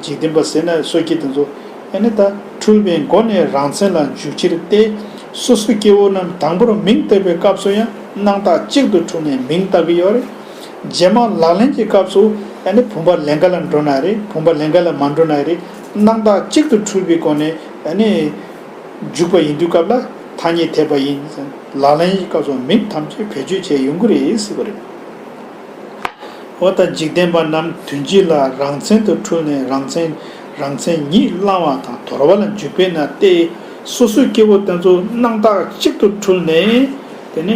འཇིག་རྟེན་པ་ཟེར་ན་སོ་སྐྱེ་དེ་ཚོ། ཨ་ནི་ད་འཁྲུལ་པའི་སྒོ་ནས་རང་མཚན་ལ་འཇུག་ཕྱིར་ཏེ། སོ་སོ་སྐྱེ་བོ་རྣམས་དང་པོར་མིང་བཏགས་པའི་སྐབས་སུ་ཡང་སྣང་བཏགས་གཅིག་ཏུ་འཁྲུལ་ནས་མིང་བཏགས་ཀྱི་ཡོད་རེད། རྗེས་མ་ལག་ལེན་གྱི་སྐབས་སུ། ཨ་ནི་བུམ་པ་ལེན་ག་ལ་འགྲོ་ན་རེད། བུམ་པ་ལེན་ག་ལ་མ་འགྲོ་ན་རེད། སྣང་བཏགས་གཅིག་ཏུ་འཁྲུལ་པའི་སྒོ་ནས། ཨ་ནི་འཇུག་པ་ཡིན་དུས་སྐབས་ལ་ཐ་སྙད་འཐེབ་པ་ཡིན། ལག་ལེན་གྱི་སྐབས་སུ་མིང་ཐམས་ཅད་བེད་སྤྱོད་བྱས་ཡོང་གི་རེད་ཟེར་བ་རེད། འོ་ད་འཇིག་རྟེན་པ་རྣམས་དོན་སྤྱི་ལ་རང་མཚན་དུ་འཁྲུལ་ནས་རང་མཚན་རང་མཚན་ཉིད་བླང་བ་དང་དོར་བ་ལ་འཇུག་པས་ན་སྟེ། སོ་སོའི་སྐྱེ་བོ་དེ་ཚོ་སྣང་བཏགས་གཅིག་ཏུ་འཁྲུལ་ནས། དེ་ནས་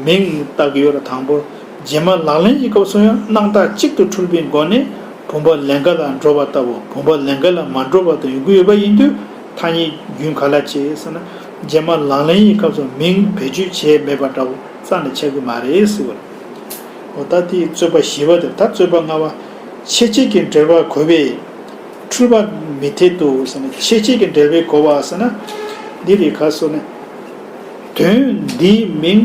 མིང་བཏགས་ཀྱི་ཡོད་རེད་དང་པོ། རྗེས་མ་ལག་ལེན་གྱི་སྐབས་སུ་ཡང་སྣང་བཏགས་གཅིག་ཏུ་འཁྲུལ་པའི་སྒོ་ནས་བུམ་པ་ལེན་ག་ལ་འགྲོ་བ་ལྟ་བུ་བུམ་པ་ལེན་ག་ལ་མ་འགྲོ་བ་དང་ཡོང་གི་ཡོད་པ་ཡིན་དུས་ཐ་སྙད་རྒྱུན་ག་ལ་བྱེད་ཟེར་ན། རྗེས་མ་ལག་ལེན་གྱི་སྐབས་སུ་མིང་བེད་སྤྱོད་བྱས་མེད་པ་འདྲ་བོ་རྩ་ནས་ཆགས་ཀྱི་མ་རེད་ཟེར་བ་རེད། འོ་ད་དེའི་རྩོད་པ་བཞི་པ་དེ། ད་རྩོད་པ་ལྔ་པ། ཆེད་བྱེད་ཀྱི་འབྲེལ་པ་གོ་བས་འཁྲུལ་པ་མི་འཐད་དོ་ཟེར་ན། ཆེད་བྱེད་ཀྱི་འབྲེལ་པས་གོ་བ་ཟེར་ན། འདི་རེད་ག་ཟེར་ན། དོན་འདིའི་མིང་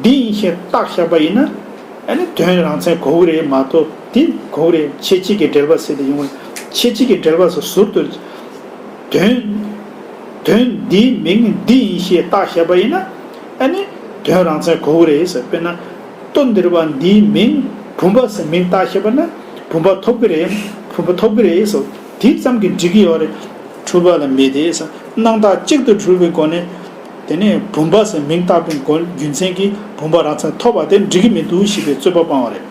འདི་ཡིན་ཞེས་བཏགས་བཞག་པ་ཡིན་ན། ཨ་ནི་དོན་རང་མཚན་གོ་གི་རེད་མ་གཏོགས་འདི་གོ་གི་རེད། ཆེད་བྱེད་ཀྱི་འབྲེལ་པ་ཟེར་དེ་ཡོང་བ། ཆེད་བྱེད་ཀྱི་འབྲེལ་པ་ཟེར་ཟུར་དུ། དོན། དོན་འདིའི་མིང་འདི་ཡིན་ཞེས་བཏགས་བཞག་པ་ཡིན་ན། ཨ་ནི་དོན་རང་མཚན་གོ་གི་རེད་ཟེར། དཔེར་ན། ལྟོ་ལྡིར་བ་འདིའི་མིང་བུམ་པ་ཟེར་མིང་བཏགས་བཞག་པ་ན་བུམ་པ་ཐོབ་ཀྱི་རེད། བུམ་པ་ཐོབ་ཀྱི་རེད་ཟེར། དེ་ཙམ་གྱིས་འགྲིག་གི་ཡོད་རེད། འཁྲུལ་པ་ལ་མི་དེ་ཟེར། སྣང་བཏགས་གཅིག་ཏུ་འཁྲུལ་པའི་སྒོ་ནས། དེ་ནས་བུམ་པ་ཟེར་མིང་བཏགས་པའི་སྒོ་རྒྱུ་མཚན་གྱིས་བུམ་པ་རང་མཚན་ཐོབ་པ་དེ་འགྲིག་གི་མི་འདུག་ཞེས་པའི་རྩོད་པ་སྤང་བ་རེད།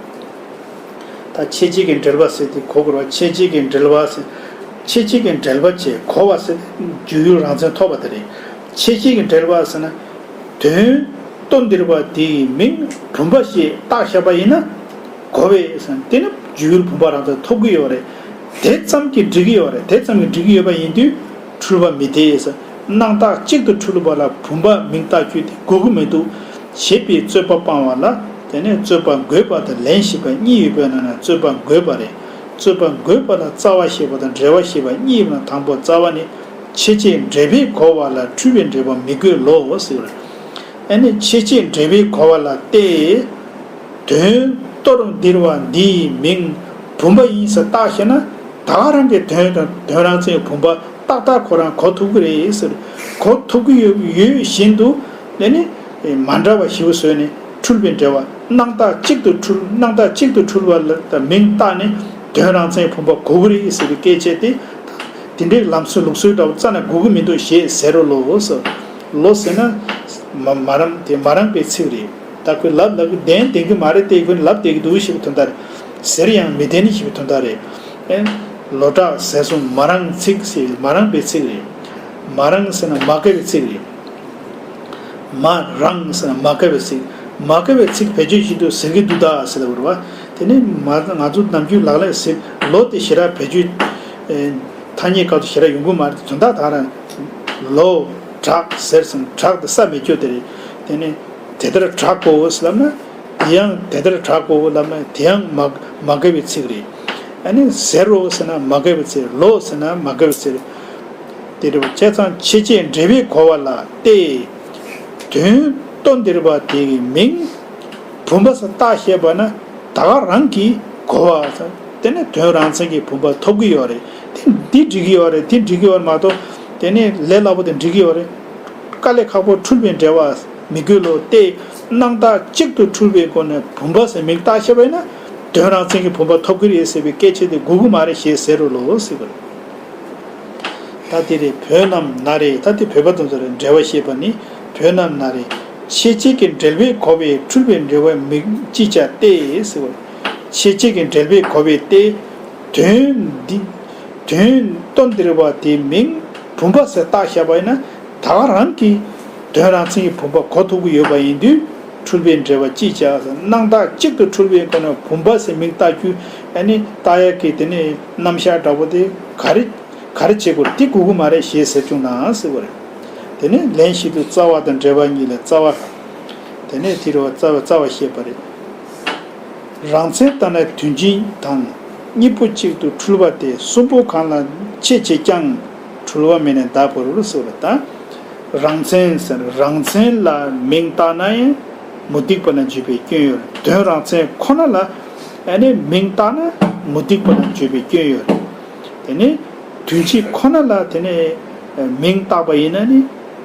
ད་ཆེད་བྱེད་ཀྱི་འབྲེལ་པ་ཟེར་དེ་གོ་དགོས་རེད་བ། ཆེད་བྱེད་ཀྱི་འབྲེལ་པ་ཟེར། ཆེད་བྱེད་ཀྱི་འབྲེལ་པ་བྱས་གོ་བ་ཟེར་དེ་འཇུག་ཡུལ་རང་མཚན་ཐོབ་པ་དེ་རེད། ཆེད་བྱེད་ཀྱི་འབྲེལ་པ་ཟེར་ན། དོན། ལྟོ་ལྡིར་བ་དེའི་མིང་བུམ་པ་ཞེས་བཏགས་བཞག་པ་ཡིན་ན། གོ་བས་ཟེར་ན་དེ་ནི་འཇུག་ཡུལ་བུམ་པ་རང་མཚན་ཐོབ་ཀྱི་ཡོད་རེད། དེ་ཙམ་གྱིས་འགྲིག་གི་ཡོད་རེད། དེ་ཙམ་གྱིས་འགྲིག་གི་ཡོད་པ་ཡིན་དུས། འཁྲུལ་པ་མི་འཐད་ཟེར། སྣང་བཏགས་གཅིག་ཏུ་འཁྲུལ་པ་ལ་བུམ་པ་མིང་བཏགས་རྒྱུ་དེ་དགོས་ཀྱི་མི་འདུག་ཞེས་པའི་རྩོད་པ་སྤང་བ་ལ། དེ་ནས་རྩོད་པ་འགོད་པ་དང་ལན་ཞེས་པ་གཉིས་ཡོད་པའི་ནང་ནས་རྩོད་པ་འགོད་པ་རེད། རྩོད་པ་འགོད་པ་ལ་རྩ་བ་ཞེས་པ་དང་འབྲེལ་བ་ཞེས་པ་གཉིས་ཡོད་པའི་ནང་དང་པོ་རྩ་བ་ནི། ཆེད་བྱེད་འབྲེལ་པས་གོ་བ་ལ་འཁྲུལ་པའི་འབྲེལ་པ་མི་དགོས་ལོ་ཟེར་བ་རེད། ཨ་ནི་ཆེད་བྱེད་འབྲེལ་པས་གོ་བ་ལ་སྟེ། དོན་ལྟོ་ལྡིར་བ་འདིའི་མིང་བུམ་པ་ཡིན་ཟེར་བཏགས་ཤེ་ན། ད་ག་རང་གི་དོན་དང་དོན་རང་མཚན་བུམ་པ་ཏག་ཏག་ཁོ་རང་གོ་ཐུབ་ཀྱི་རེད་ཟེར། གོ་ཐུབ་ཀྱི་ཡོད་ཡོད་བཞིན་དུ། དེ་ནི་མ་འདྲ་བ་ཞིག་བཟོས་ནས་འཁྲུལ་པའི་འབྲེལ་བ། སྣང་བཏགས་གཅིག་ཏུ་འཁྲུལ། སྣང་བཏགས་གཅིག་ཏུ་འཁྲུལ་བ་ལ་དང་མིང་བཏགས་ནས་དོན་རང་མཚན་བུམ་པ་གོ་གི་རེད་ཟེར་བའི་སྐད་ཆ་དེ། དེ་འདྲའི་ལམ་སྲོལ་ལུགས་སྲོལ་འདྲ་བོ་རྩ་ནས་དགོས་ཀྱི་མི་འདུག་ཞེས་ཟེར་རོ་ལོ་ཟེར། ལོ་ཟེར་ན། མ་མ་རང་དེ་མ་རང་པའི་ཚིག་རེད། ད་ཁོས་ལབ་ལབ་ཀྱི་བདེན་བདེན་གྱི་མ་རེད་དེ། ཁོས་ལབ་བསྡད་ཀྱི་འདུག་ཞེས་པའི་དོན་དག་རེད། ཟེར་ཡང་མི་བདེན་ཞེས་པའི་དོན་དག་རེད། ཨེ། ལོ་དྲག་ཟེར་སོང་། མ་རང་ཚིག་ཟེར་མ་རང་པའི་ཚིག་རེད། མ་རང་ཟེར་ན་མ་དགའ་བའི་ཚིག་རེད། མ་རང་ཟེར་ན་མ་དགའ་བའི་ཚིག་མ་དགའ་བའི་ཚིག་བེད་སྤྱོད་བྱེད་དུས་ཟེར་གྱི་འདུག་ད་ཟེར་ལབ་པ་རེད་བ། དེ་ནི་མ་ང་ཚོ་ནམ་རྒྱུན་ལག་ལེན་ཟེར་ལོ་དེ་ཞེ་དྲག་བེད་སྤྱོད། ཨེ། ཐ་སྙད་སྐབས་སུ་ཞེ་དྲག་ཡོང་གི་མ་རེད། དོན་དག་ད་རང་། ལོ། དྲག་ཟེར་སོང་། དྲག་དེ་ས་མེད་སྐྱོ་དེ་རེད། དེ་ནི། དེ་ལྟར་དྲག་གོ་ཟེར་ལབ་ན། དེ་ཡང་དེ་ལྟར་དྲག་གོ་ལབ་ན་དེ་ཡང་མ་མ་དགའ་བའི་ཚིག་རེད། ཨ་ནི་ཟེར་རོ་ཟེར་ན་མ་དགའ་བའི་ཚིག་ལོ་ཟེར་ན་མ་དགའ་བའི་ཚིག་རེད། དེ་རེད་བ། བྱས་ཙང་ཆེད་བྱེད་འབྲེལ་པས་གོ་བ་ལ་སྟེ། དོན་ལྟོ་ལྡིར་བ་དེ་གི་མིང་བུམ་པ་ཟེར་བཏགས་ཤེས་པ་ན། ད་ག་རང་གིས་གོ་བ་ཟེར། དེ་ནི་དོན་རང་མཚན་གྱི་བུམ་པ་ཐོབ་ཀྱི་ཡོད་རེད། དེ་འདི་འགྲིག་གི་ཡོད་རེད། དེ་འགྲིག་གི་ཡོད་རེད་མ་གཏོགས། དེ་ནི་ལས་སླ་པོ་དེ་འགྲིག་གི་ཡོད་རེད། དཀའ་ལས་ཁག་པོ་འཁྲུལ་པའི་འབྲེལ་བ་མི་དགོས་ལོ་སྟེ། སྣང་བཏགས་གཅིག་ཏུ་འཁྲུལ་པའི་སྒོ་ནས་བུམ་པ་ཟེར་མིང་བཏགས་བཞག་པ་ཡིན་ན། དོན་རང་མཚན་གྱི་བུམ་པ་ཐོབ་ཀྱི་རེད་ཟེར་བའི་སྐད་ཆ་དེ་དགོས་ཀྱི་མ་རེད་ཞེས་ཟེར་རོ་ལོ་ཟེར་བ་རེད། ད་དེ་རེད། བོད་རྣམས་ན་རེ། ད་དེ་བོད་པ་དེ་ཚོ་རེད། འགྲེལ་པ་བཤད་པ་ནི། བོད་རྣམས་ན་རེ། ཤེས་བྱེད་ཀྱི་འབྲེལ་བས་གོ་བས་འཁྲུལ་པའི་འབྲེལ་བ་མིང་ཅི་བྱ་སྟེ་ཟེར་བ་རེད། ཤེས་བྱེད་ཀྱི་འབྲེལ་བས་གོ་བས་ཏེ། དོན་འདི། དོན་སྟོན་འདིར་བ་དེའི་མིང་བུམ་པ་ཟེར་བཏགས་བཞག་པ་ཡིན་ན། ད་ག་རང་གིས་དོན་རང་མཚན་གྱི་བུམ་པ་གོ་ཐུབ་ཀྱི་ཡོད་པ་ཡིན་དུས། འཁྲུལ་པའི་འབྲེལ་བ་ཅི་བྱ་ཟེར། སྣང་བཏགས་གཅིག་ཏུ་འཁྲུལ་པའི་སྒོ་ནས་བུམ་པ་ཟེར་མིང་བཏགས་རྒྱུ། ཨ་ནི་བཏགས་ཡག་གི་དེ་ནི་རྣམ་གཞག་འདྲ་པོ་དེ་ག་རེ། ག་རེ་བྱེད་དགོས་དེ་དགོས་ཀྱི་མ་རེད་ཞེས་ཟེར་བྱུང་ན་ཟེར་བ་རེད། དེ་ནས་ལན་བཞིན་དུ་རྩ་བ་དང་འགྲེལ་པ་གཉིས་ལས་རྩ་བ། དེ་ནས་དེ་རུ་རྩ་བ་རྩ་བ་བཤད་པ་རེད། རང་མཚན་ལྟར་ན་དོན་སྤྱི་དང་། གཉིས་པོ་གཅིག་ཏུ་འཁྲུལ་པ་སྟེ། གསུམ་པོ་གང་ལ་ཆེད་བྱེད་ཀྱང་། འཁྲུལ་པ་མེད་ན་བདག་པོར་ཟེར་བ་དང་། རང་མཚན་ཟེར། རང་མཚན་ལ་མིང་བཏགས་ན་ཡང་མུ་སྟེགས་པ་ལ་འཇུག་པའི་སྐྱོན་ཡོད། དོན་རང་མཚན་ཁོ་ན་ལ་ཨ་ནི་མིང་བཏགས་ན་མུ་སྟེགས་པ་ལ་འཇུག་པའི་སྐྱོན་ཡོད། དེ་ནས་དོན་སྤྱི་ཁོ་ན་ལ་དེ་ནས་མིང་བཏགས་པ་ཡིན་ན་ནི།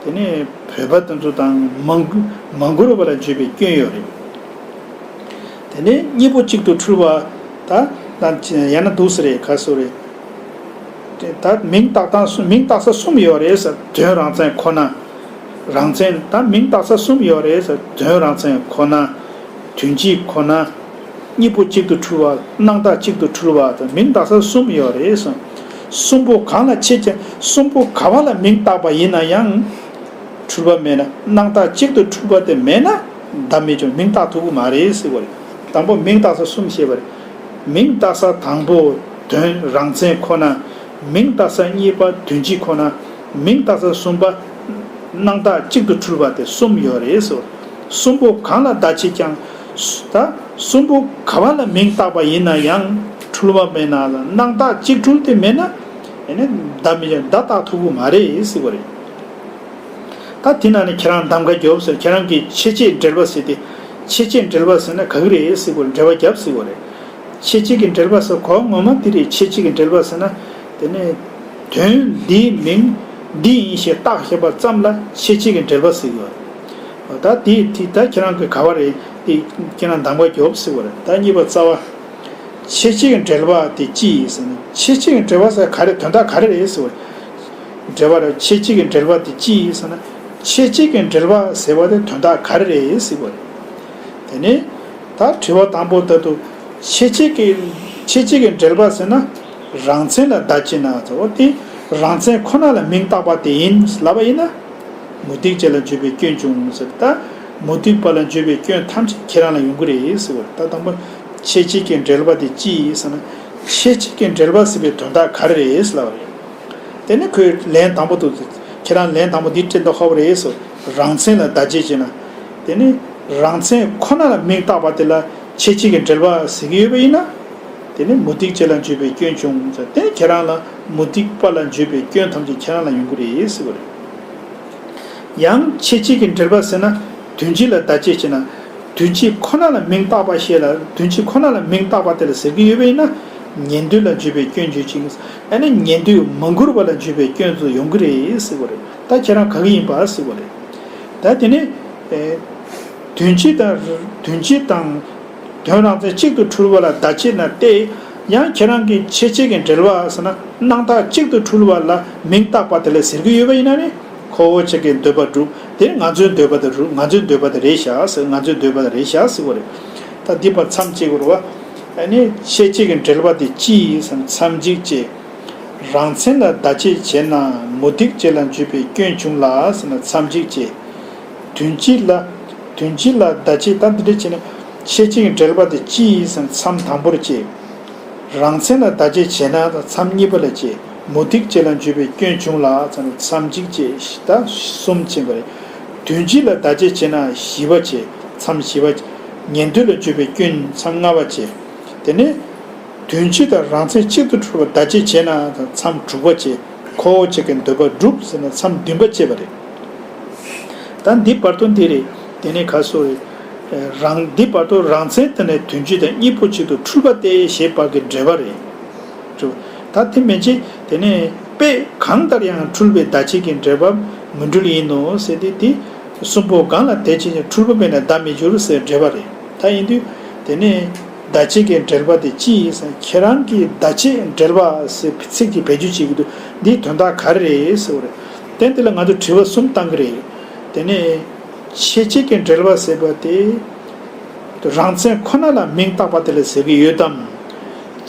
དེ་ནས་བོད་པ་དེ་ཚོ་དང་མ་མ་མགུར་བ་ལ་འཇུག་པའི་སྐྱོན་ཡོད་རེད། དེ་ནས་གཉིས་པོ་གཅིག་ཏུ་འཁྲུལ་བ། ད་ད་ཡང་ན་འདུག་སེ་རེད། ག་སུ་རེད། ད་མིང་བཏགས་སྟངས་སུ་མིང་བཏགས་ས་གསུམ་ཡོད་རེད་ཟེར། དོན་རང་མཚན་ཁོ་ན། རང་མཚན། ད་མིང་བཏགས་ས་གསུམ་ཡོད་རེད་ཟེར། དོན་རང་མཚན་ཁོ་ན། དོན་སྤྱི་ཁོ་ན། གཉིས་པོ་གཅིག་ཏུ་འཁྲུལ་བ། སྣང་བཏགས་གཅིག་ཏུ་འཁྲུལ་བ་དང་མིང་བཏགས་ས་གསུམ་ཡོད་རེད་ཟེར། གསུམ་པོ་གང་ལ་ཆེད་བྱེད། གསུམ་པོ་ག་བ་ལ་མིང་བཏགས་པ་ཡིན་ན་ཡང་། འཁྲུལ་པ་མེད་ན། སྣང་བཏགས་གཅིག་ཏུ་འཁྲུལ་པ་དེ་མེད་ན་བདག་མེད་ཀྱང་མིང་བཏགས་ཐུབ་ཀྱི་མ་རེད་ཟེར་བ་རེད། དང་པོ་མིང་བཏགས་ས་གསུམ་བཤད་པ་རེད། མིང་བཏགས་ས་དང་པོ་དོན་རང་མཚན་ཁོ་ན། མིང་བཏགས་ས་གཉིས་པ་དོན་སྤྱི་ཁོ་ན། མིང་བཏགས་ས་གསུམ་པ་སྣང་བཏགས་གཅིག་ཏུ་འཁྲུལ་པ་དེ་གསུམ་ཡོད་རེད་ཟེར། གསུམ་པོ་གང་ལ་བདག་བྱེད་ཀྱང་། ད་གསུམ་པོ་ག་བ་ལ་མིང་བཏགས་པ་ཡིན་ན་ཡང་འཁྲུལ་པ་མེད་ན་ལ་སྣང་བཏགས་གཅིག་འཁྲུལ་དེ་མེད་ན། ཨེ་ནི་བདག་མེད་ཀྱང་བདག་བཏགས་ཐུབ་ཀྱི་མ་རེད་ཟེར་བ་རེད། ད་དེ་ན་ནི་ཁྱེད་རང་གདམ་ག་རྒྱོབ་ཟེར། ཁྱེད་རང་གིས་ཆེད་བྱེད་འབྲེལ་པ་ཟེར་ཏེ། ཆེད་བྱེད་འབྲེལ་པ་ཟེར་ན་ག་གི་རེད་ཟེར་བ་རེད། འབྲེལ་པ་རྒྱབ་ཟེར་བ་རེད། ཆེད་བྱེད་ཀྱི་འབྲེལ་པ་ཟེར་གོ་ངོ་མ་དེ་རེད། ཆེད་བྱེད་ཀྱི་འབྲེལ་པ་ཟེར་ན། དེ་ནི་དོན་འདིའི་མིང་འདི་ཡིན་ཞེས་བཏགས་བཞག་པ་ཙམ་ལ་ཆེད་བྱེད་ཀྱི་འབྲེལ་པ་ཟེར་གྱི་ཡོད། ད་དེ་དེ་ད་ཁྱེད་རང་གི་ག་བ་རེད། དེ་ཁྱེད་རང་གདམ་ག་རྒྱོབ་ཟེར་བ་རེད། ད་གཉིས་པ་རྩ་བ། ཆེད་བྱེད་ཀྱི་འབྲེལ་པ་དེ་ཅི་ཡིན་ཟེར་ན། ཆེད་བྱེད་ཀྱི་འབྲེལ་པ་ཟེར་ག་རེ། དོན་དག་ག་རེ་རེད་ཟེར་བ་རེད། འབྲེལ་པ་རེད། ཆེད་བྱེད་ཀྱི་འབྲེལ་པ་དེ་ཅི་ཡིན་ཟེར་ན། ཆེད་བྱེད་ཀྱི་འབྲེལ་པ་ཟེར་བ་དེ་དོན་དག་ག་རེ་རེད་ཟེར་བ་རེད། དེ་ནས་ད་དྲི་བ་དང་པོ་ལྟར་དུ། ཆེད་བྱེད་ཀྱི་ཆེད་བྱེད་ཀྱི་འབྲེལ་པ་ཟེར་ན། རང་མཚན་ལ་བདག་བྱེད་ན་ཟེར་བ་དེ། རང་མཚན་ཁོ་ན་ལ་མིང་བཏགས་པ་དེ་ཡིན་ལབ་པ་ཡིན་ན། མུ་སྟེགས་བྱེད་ལ་འཇུག་པའི་སྐྱོན་བྱུང་ཟེར། ད་མུ་སྟེགས་པ་ལ་འཇུག་པའི་སྐྱོན་ཐམས་ཅད་ཁྱེད་རང་ལ་ཡོང་གི་རེད་ཟེར་བ་རེད། ད་དང་པོ་ཆེད་བྱེད་ཀྱི་འབྲེལ་པ་དེ་ཅི་ཡིན་ཟེར་ན། ཆེད་བྱེད་ཀྱི་འབྲེལ་པ་ཟེར་བའི་དོན་དག་ག་རེ་རེད་ལབ་པ་རེད། དེ་ནི་ཁོས་ལན་དང་པོ་དུ། ཁྱེད་རང་ལན་དང་པོ་འདི་སྤྲད་མདོག་ཁ་པོ་རེད་ཟེར། རང་མཚན་ལ་བདག་བྱེད་བྱས་ན། དེ་ནི་རང་མཚན་ཁོ་ན་ལ་མིང་བཏགས་པ་དེ་ལ་ཆེད་བྱེད་ཀྱི་འབྲེལ་པ་ཟེར་གྱི་ཡོད་པ་ཡིན་ན། དེ་ནི་མུ་སྟེགས་བྱེད་ལ་འཇུག་པའི་སྐྱོན་བྱུང་ཟེར། དེ་ནི་ཁྱེད་རང་ལ་མུ་སྟེགས་པ་ལ་འཇུག་པའི་སྐྱོན་ཐམས་ཅད་ཁྱེད་རང་ལ་ཡོང་གི་རེད་ཟེར་བ་རེད། ཡང་ཆེད་བྱེད་ཀྱི་འབྲེལ་པ་ཟེར་ན། དོན་སྤྱི་ལ་བདག་བྱེད་བྱས་ན། དོན་སྤྱི་ཁོ་ན་ལ་མིང་བཏགས་པ་ཞེས་ལ། དོན་སྤྱི་ཁོ་ན་ལ་མིང་བཏགས་པ་དེ་ལ་ཟེར་གྱི་ཡོད་པ་ཡིན་ན། ཉན་ཐོས་ལ་འཇུག་པའི་སྐྱོན་འཇུག་ཅིང་། ཨ་ནི་ཉན་ཐོས་མ་མགུར་བ་ལ་འཇུག་པའི་སྐྱོན་དུ་ཡོང་གི་རེད་ཟེར་བ་རེད། ད་ཁྱེད་རང་ག་གི་ཡིན་པ་ཟེར་བ་རེད། ད་དེ་ནི། ཨེ། དོན་སྤྱི་དང་། དོན་སྤྱི་དང་། དོན་རང་མཚན་གཅིག་ཏུ་འཁྲུལ་བ་ལ་བདག་བྱེད་ན་སྟེ། ཡང་ཁྱེད་རང་གིས་ཆེད་བྱེད་ཀྱི་འབྲེལ་པ་ཟེར་ན། སྣང་བཏགས་གཅིག་ཏུ་འཁྲུལ་བ་ལ་མིང་བཏགས་པ་དེ་ལ་ཟེར་གྱི་ཡོད་པ་ཡིན་ན་ནི། ཁོ་བོ་ཅག་གི་འདོད་པ་སྒྲུབ། དེ་ང་ཚོའི་འདོད་པ་དེ་རུ། ང་ཚོའི་འདོད་པ་དེ་རེད་ཤག་ཟེར། ང་ཚོའི་འདོད་པ་དེ་རེད་ཤག་ཟེར་བ་རེད། ད་འདི་པར་མཚམས་གཅིག་གོ་རེད་བ། ཨ་ནི་ཆེད་བྱེད་ཀྱི་འབྲེལ་པ་དེ་ཅི་ཡིན་ཟེར་ན། མཚམས་གཅིག་བཅད། རང་མཚན་ལ་བདག་བྱེད་བྱས་ན་མུ་སྟེགས་བྱེད་ལ་འཇུག་པའི་སྐྱོན་བྱུང་ལ་ཟེར་ན། མཚམས་གཅིག་བཅད། དོན་སྤྱི་ལ། དོན་སྤྱི་ལ་བདག་བྱེད། ད་འདི་འདྲ་བྱས་ན། ཆེད་བྱེད་ཀྱི་འབྲེལ་པ་དེ་ཅི་ཡིན་ཟེར་ན། མཚམས་དང་པོར་བཅད། རང་མཚན་ལ་བདག་བྱེད་བྱས་ན། མཚམས་གཉིས་པ་ལ་བཅད། མུ་སྟེགས་བྱེད་ལ་འཇུག་པའི་སྐྱོན་བྱུང་ལ་ཟེར་ན། མཚམས་གཅིག་བཅད། ད་གསུམ་ཕྱིན་པ་རེད། དོན་སྤྱི་ལ་བདག་བྱེད་བྱས་ན་བཞི་པ་བཅད། མཚམས་བཞི་པ། ཉན་ཐོས་ལ་འཇུག་པའི་སྐྱོན་མཚམས་ལྔ་པ་བཅད། དེ་ནས། དོན་སྤྱི་དང་རང་མཚན་གཅིག་ཏུ་འཁྲུལ་བ་བདག་བྱེད་བྱས་ན་མཚམས་དྲུག་པ་བཅད། ཁོ་བོ་ཅག་གི་འདོད་པ་སྒྲུབ་ཟེར་ན་མཚམས་བདུན་པ་བཅད་པ་རེད། ད་འདི་བར་དོ་འདི་རེད། དེ་ནས་ཁ་སོ་རེད། རང་འདི་བར་དོ་རང་མཚན་དེ་ནས་དོན་སྤྱི་དང་གཉིས་པོ་གཅིག་ཏུ་འཁྲུལ་པ་སྟེ་ཞེས་པ་གི་འགྲེལ་པ་རེད། ད་དེ་མན་ཆད་དེ་ནས་དཔེ་གང་ལྟར་ཡང་འཁྲུལ་པའི་བདག་བྱེད་ཀྱི་འགྲེལ་པ་མི་འགྲུལ་ཡིན་ནོ་ཟེར་ཏེ་དེ། གསུམ་པོ་གང་ལ་དད་བྱེད་ཅིང་འཁྲུལ་པ་མེད་ན་བརྡ་མི་འགྱུར་ཟེར་འགྲེལ་པ་རེད། ད་ཡིན་དུས་དེ་ནས་བརྡ་བྱེད་ཀྱི་འགྲེལ་པ་དེ་ཅི་ཡིན་ཟེར་ན། ཁྱེད་རང་གིས་བརྡ་བྱེད་འགྲེལ་པ་ཟེར་ཚིག་གི་བེད་སྤྱོད་བྱེད་ཀྱི་འདུག་འདིའི་དོན་དག་ག་རེ་རེད་ཟེར་བ་རེད། དེ་འདི་ལ་ང་ཚོས་དྲི་བ་གསུམ་བཏང་གི་རེད། དེ་ནས་ཁྱད་བྱེད་ཀྱི་འགྲེལ་པ་ཟེར་བ་དེ། རང་མཚན་ཁོ་ན་ལ་མིང་བཏགས་པ་དེ་ལ་ཟེར་གྱི་ཡོད་དམ།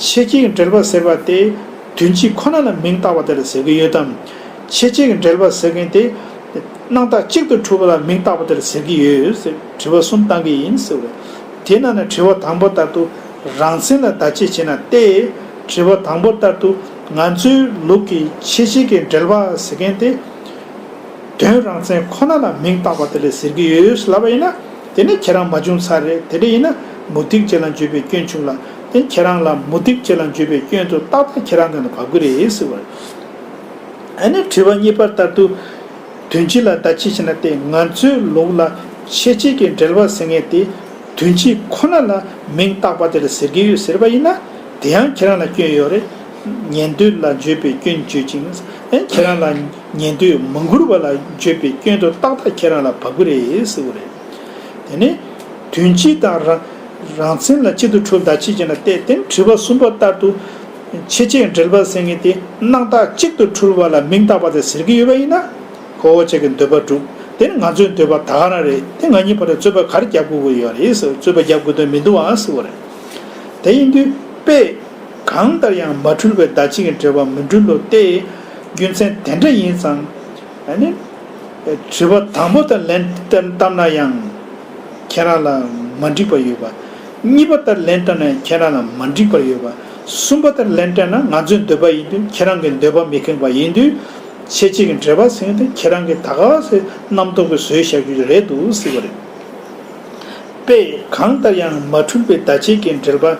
ཁྱད་བྱེད་ཀྱི་འགྲེལ་པ་ཟེར་བ་དེ་དོན་སྤྱི་ཁོ་ན་ལ་མིང་བཏགས་པ་དེ་ལ་ཟེར་གྱི་ཡོད་དམ། ཁྱད་བྱེད་ཀྱི་འགྲེལ་པ་ཟེར་མཁན་དེ་སྣང་བཏགས་གཅིག་ཏུ་འཁྲུལ་པ་ལ་མིང་བཏགས་པ་དེ་ལ་ཟེར་གྱི་ཡོད་ཟེར་དྲི་བ་གསུམ་བཏང་གི་ཡིན་ཟེར་བས། དེ་ནང་ནས་དྲི་བ་དང་པོ་ལྟར་དུ་རང་མཚན་ལ་བརྡ་ཆད་བྱས་ན་སྟེ། དྲི་བ་དང་པོ་ལྟར་དུ་ང་ཚོའི་ལུགས་ཀྱི་ཁྱད་བྱེད་ཀྱི་འགྲེལ་པ་ཟེར་མཁན་དེ། དོན་རང་མཚན་ཁོ་ན་ལ་མིང་བཏགས་པ་དེ་ལ་ཟེར་གྱི་ཡོད་ལབ་པ་ཡིན་ན། དེ་ནི་ཁྱེད་རང་མ་བྱུང་ཚར་རེད། དེ་འདྲ་ཡིན་ན་མུ་སྟེགས་ཅན་ལ་འཇུག་པའི་སྐྱོན་བྱུང་ལ། དེ་ཁྱེད་རང་ལ་མུ་སྟེགས་ཅན་ལ་འཇུག་པའི་སྐྱོན་དུ་ཏག་ཏག་ཁྱེད་རང་གི་ནང་བབས་ཀྱི་རེད་ཟེར་བ་རེད། ཨ་ནི་དྲི་བ་གཉིས་པ་ལྟར་དུ། དོན་སྤྱི་ལ་བརྡ་ཆད་བྱས་ན་སྟེ། ང་ཚོའི་ལུགས་ལ་ཁྱད་བྱེད་ཀྱི་འགྲེལ་པ་ཟེར་མཁན་དེ། དོན་སྤྱི་ཁོ་ན་ལ་མིང་བཏགས་པ་དེ་ལ་ཟེར་གྱི་ཡོད་ཟེར་བ་ཡིན་ན། དེ་ཡང་ཁྱེད་རང་ལ་སྐྱོན་ཡོད་རེད། ཉན་ཐོས་ལ་བརྗོད་པའི་སྐྱོན་བརྗོད་ཅིང་། ཨེ་ཁྱེད་རང་ལ་ཉན་ཐོས་མི་མགུར་བ་ལ་བརྗོད་པའི་སྐྱོན་དུ་ཏག་ཏག་ཁྱེད་རང་ལ་བབས་ཀྱི་རེད་ཟེར་བ་རེད། དེ་ནི་དོན་སྤྱི་དང་རང་རང་མཚན་ལ་གཅིག་ཏུ་འཁྲུལ་བརྡ་ཆད་བྱས་ན་སྟེ། དེ་ནི་དྲི་བ་གསུམ་པ་ལྟར་དུ་ཁྱད་བྱེད་འགྲེལ་པ་ཟེར་མཁན་དེ་སྣང་བཏགས་གཅིག་ཏུ་འཁྲུལ་བ་ལ་མིང་བཏགས་པ་དེ་ཟེར་གྱི་ཡོད་པ་ཡིན་ན། ཁོ་བོ་ཅག་གི་འདོད་པ་འགྲུབ། དེ་ནི་ང་ཚོའི་འདོད་པ་ད་ག་རང་རེད། དེ་ང་གཉིས་བར་དུ་རྩོད་པ་ག་རེ་རྒྱབ་དགོས་ཀྱི་ཡོད་རེད་ཟེར། རྩོད་པ་རྒྱབ་དགོས་དོན་མི་འདུག་ཨང་ཟེར་བ་རེད། དེ་ཡིན་དུས་དཔེ། གང་ལྟར་ཡང་མ་འཁྲུལ་བའི་བརྡ་ཆད་ཀྱི་འགྲེལ་པ་མི་འཁྲུལ་ལོ་སྟེ། རྒྱུ་མཚན་དེ་འདྲ་ཡིན་ཙང་། ཨ་ནི། དྲི་བ་དང་པོ་ལྟར་ལན་བཏབ་ན་ཡང་ཁྱེད་རང་ལ་མ་འགྲིག་པ་ཡོད་པ། གཉིས་པ་ལྟར་ལན་བཏབ་ན་ཡང་ཁྱེད་རང་ལ་མ་འགྲིག་པ་ཡོད་པ། གསུམ་པ་ལྟར་ལན་བཏབ་ན་ང་ཚོའི་འདོད་པ་ཡིན་དུས་ཁྱེད་རང་གི་འདོད་པ་མི་ཁེངས་པ་ཡིན་དུས། ཁྱད་བྱེད་ཀྱི་འགྲེལ་པ་ཟེར་མཁན་དེ་ཁྱེད་རང་གིས་ད་ག་སེ་རྣམ་རྟོག་གིས་བཟོས་བཞག་རྒྱུ་རེད་འདུག་ཟེར་བ་རེད། དཔེ། གང་ལྟར་ཡང་མ་འཁྲུལ་བའི་བརྡ་ཆད་ཀྱི་འགྲེལ་པ།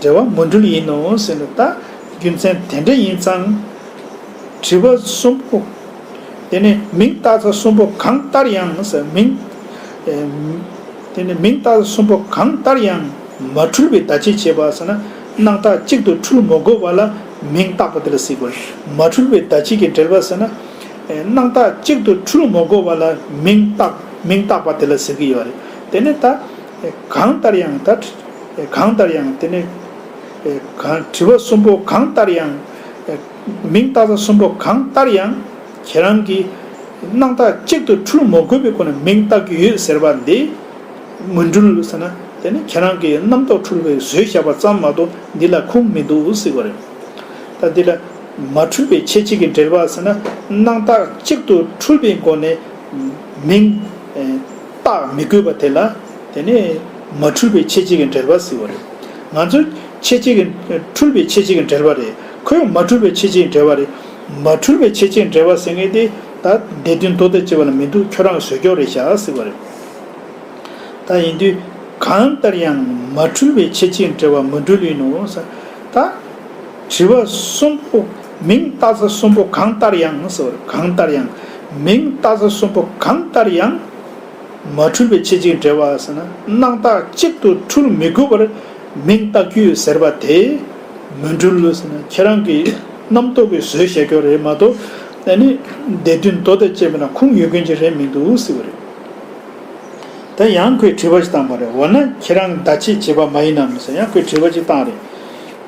འགྲེལ་པ་མི་འཁྲུལ་ཡིན་ནོ་ཟེར་ན། ད་རྒྱུ་མཚན་དེ་འདྲ་ཡིན་ཙང་། དྲི་བ་གསུམ་པོ། དེ་ནས་མིང་བཏགས་ས་གསུམ་པོ་གང་ལྟར་ཡང་ཟེར་མིང་། ཨེ། དེ་ནས་མིང་བཏགས་ས་གསུམ་པོ་གང་ལྟར་ཡང་མ་འཁྲུལ་བའི་བརྡ་ཆད་བྱེད་པ་ཟེར་ན། སྣང་བཏགས་གཅིག་ཏུ་འཁྲུལ་མི་དགོས་པ་ལ་མིང་བཏགས་པ་དེ་ལ་ཟེར་གྱི་ཡོད་རེད། མ་འཁྲུལ་བའི་བརྡ་ཆད་ཀྱི་འགྲེལ་པ་ཟེར་ན། ཨེ། སྣང་བཏགས་གཅིག་ཏུ་འཁྲུལ་མི་དགོས་པ་ལ་མིང་བཏགས་མིང་བཏགས་པ་དེ་ལ་ཟེར་གྱི་ཡོད་རེད། དེ་ནས་ད། ཨེ། གང་ལྟར་ཡང་ད། ཨེ། གང་ལྟར་ཡང་དེ་ནས། ཨེ། གང་དྲི་བ་གསུམ་པོ་གང་ལྟར་ཡང་། ཨེ། མིང་བཏགས་ས་གསུམ་པོ་གང་ལྟར་ཡང་ཁྱེད་རང་གིས་སྣང་བཏགས་གཅིག་ཏུ་འཁྲུལ་མི་དགོས་པའི་སྒོ་ནས་མིང་བཏགས་ཀྱི་ཡོད་ཟེར་བ་འདི། མི་འཁྲུལ་ཟེར་ན་དེ་ནི་ཁྱེད་རང་གིས་རྣམ་རྟོག་འཁྲུལ་པས་བཟོས་བཞག་པ་ཙམ་མ་གཏོགས་འདི་ལ་ཁུངས་མི་འདུག་ཟེར་བ་རེད། ད་འདི་ལ་མ་འཁྲུལ་བའི་ཁྱད་བྱེད་ཀྱི་འགྲེལ་པ་ཟེར་ན། སྣང་བཏགས་གཅིག་ཏུ་འཁྲུལ་པའི་སྒོ་ནས་མིང་བཏགས་མི་དགོས་པ་དེ་ལ་དེ་ནི་མ་འཁྲུལ་བའི་ཁྱད་བྱེད་ཀྱི་འགྲེལ་པ་ཟེར་བ་རེད། ང་ཚོས་ཁྱད་བྱེད་ཀྱི་འཁྲུལ་པའི་ཁྱད་བྱེད་ཀྱི་འགྲེལ་པ་རེད། ཁོས་མ་འཁྲུལ་བའི་ཁྱད་བྱེད་ཀྱི་འགྲེལ་པ་རེད། མ་འཁྲུལ་བའི་ཁྱད་བྱེད་ཀྱི་འགྲེལ་པ་ཟེར་མཁན་དེ་ད་སྡེ་བདུན་མདོ་དང་བཅས་པ་ལ་མི་འདུག་ཁྱོད་རང་གི་བཟོས་སྐྱོར་རེད་བཞག་ཟེར་བ་རེད། ད་ཡིན་དུས་གང་ལྟར་ཡང་མ་འཁྲུལ་བའི་ཁྱད་བྱེད་འགྲེལ་པ་མི་འཁྲུལ་ཡིན་ནོ་ཟེར། ད་དྲི་བ་གསུམ་པོ་མིང་བཏགས་ས་གསུམ་པོ་གང་ལྟར་ཡང་ཟེར་བ་རེད། གང་ལྟར་ཡང་མིང་བཏགས་ས་གསུམ་པོ་གང་ལྟར་ཡང་མ་འཁྲུལ་བའི་ཁྱད་བྱེད་འགྲེལ་པ་ཟེར་ན། སྣང་བཏགས་གཅིག་ཏུ་འཁྲུལ་མི་དགོས་པར་མིང་བཏགས་ཀྱི་ཡོད་ཟེར་བ་དེ་མི་འཁྲུལ་ཟེར་ན། ཁྱེད་རང་གིས་རྣམ་རྟོག་གིས་བཟོས་བཞག་རྒྱུ་རེད་མ་གཏོགས། ཨ་ནི་སྡེ་བདུན་མདོ་དང་བཅས་པ་ན་ཁུངས་ཡོད་མཁན་ཅིག་རེད་མི་འདུག་ཟེར་བ་རེད། ད་ཡང་ཁོས་དྲི་བ་ཞིག་བཏང་བ་རེད། འོ་ན་ཁྱེད་རང་བརྡ་ཆད་བྱེད་པ་མ་ཡིན་ནམ་ཟེར་ཡང་ཁོས་དྲི་བ་ཞིག་བཏང་རེད།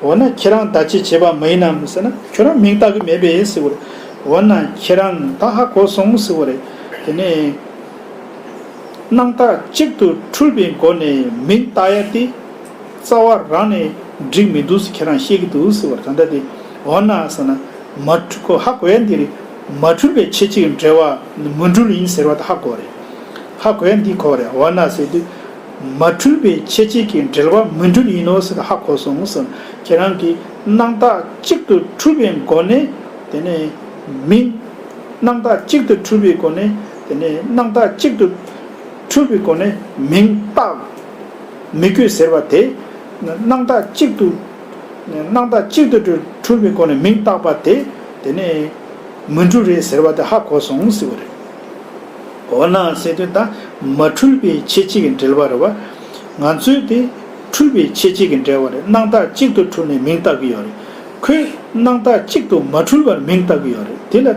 འོ་ན་ཁྱེད་རང་བརྡ་ཆད་བྱེད་པ་མ་ཡིན་ནམ་ཟེར་ན། ཁྱོད་རང་མིང་བཏགས་ཀྱི་མེད་པས་ཟེར་བ་རེད། འོ་ན་ཁྱེད་རང་ད་ཧ་གོ་སོང་ཟེར་བ་རེད། དེ་ནས་སྣང་བཏགས་གཅིག་ཏུ་འཁྲུལ་པའི་སྒོ་ནས་མིང་བཏགས་ཡ་དེ་རྩ་བ་རང་ནས་འགྲིག་མི་འདུག་ཟེར་ཁྱེད་རང་བཤད་ཀྱི་འདུག་ཟེར་བ་རེད། ད་ལྟ་དེ་འོ་ན་ཟེར་ན། མ་འཁྲུལ་ཁོ་ཧ་གོ་ཡ་འདི་རེད། མ་འཁྲུལ་བའི་ཁྱད་ཆོས་ཀྱི་འགྲེལ་པ་མི་འཁྲུལ་ཡིན་ཟེར་བ་དེ་ཧ་གོ་རེད། ཧ་གོ་ཡ་འདི་གོ་རེད། འོ་ན་ཟེར་དུས། མ་འཁྲུལ་བའི་ཁྱད་ཆོས་ཀྱི་འགྲེལ་པ་མི་འཁྲུལ་ཡིན་ནོ་ཟེར་ཧ་གོ་སོང་ཟེར། ཁྱེད་རང་གིས་སྣང་བཏགས་གཅིག་ཏུ་འཁྲུལ་པའི་སྒོ་ནས་དེ་ནས་མིང་། སྣང་བཏགས་གཅིག་ཏུ་འཁྲུལ་པའི་སྒོ་ནས་དེ་ནས་སྣང་བཏགས་གཅིག་ཏུ་འཁྲུལ་པའི་སྒོ་ནས་མིང་བཏགས་མི་དགོས་ཟེར་བ་དེ། སྣང་བཏགས་གཅིག་ཏུ། སྣང་བཏགས་གཅིག་ཏུ་འཁྲུལ་པའི་སྒོ་ནས་མིང་བཏགས་པ་དེ། དེ་ནས་མི་འཁྲུལ་རེད་ཟེར་བ་དེ་ཧ་གོ་སོང་ཟེར་བ་རེད། འོ་ན་ཟེར་དུས་ད་མ་འཁྲུལ་པའི་ཁྱད་ཆོས་ཀྱི་འགྲེལ་པ་རེད་བ། ང་ཚོས་དེ་འཁྲུལ་པའི་ཁྱད་ཆོས་ཀྱི་འགྲེལ་པ་རེད། སྣང་བཏགས་གཅིག་ཏུ་འཁྲུལ་ནས་མིང་བཏགས་ཀྱི་ཡོད་རེད། ཁོས་སྣང་བཏགས་གཅིག་ཏུ་མ་འཁྲུལ་བར་མིང་བཏགས་ཀྱི་ཡོད་རེད། དེ་ལ་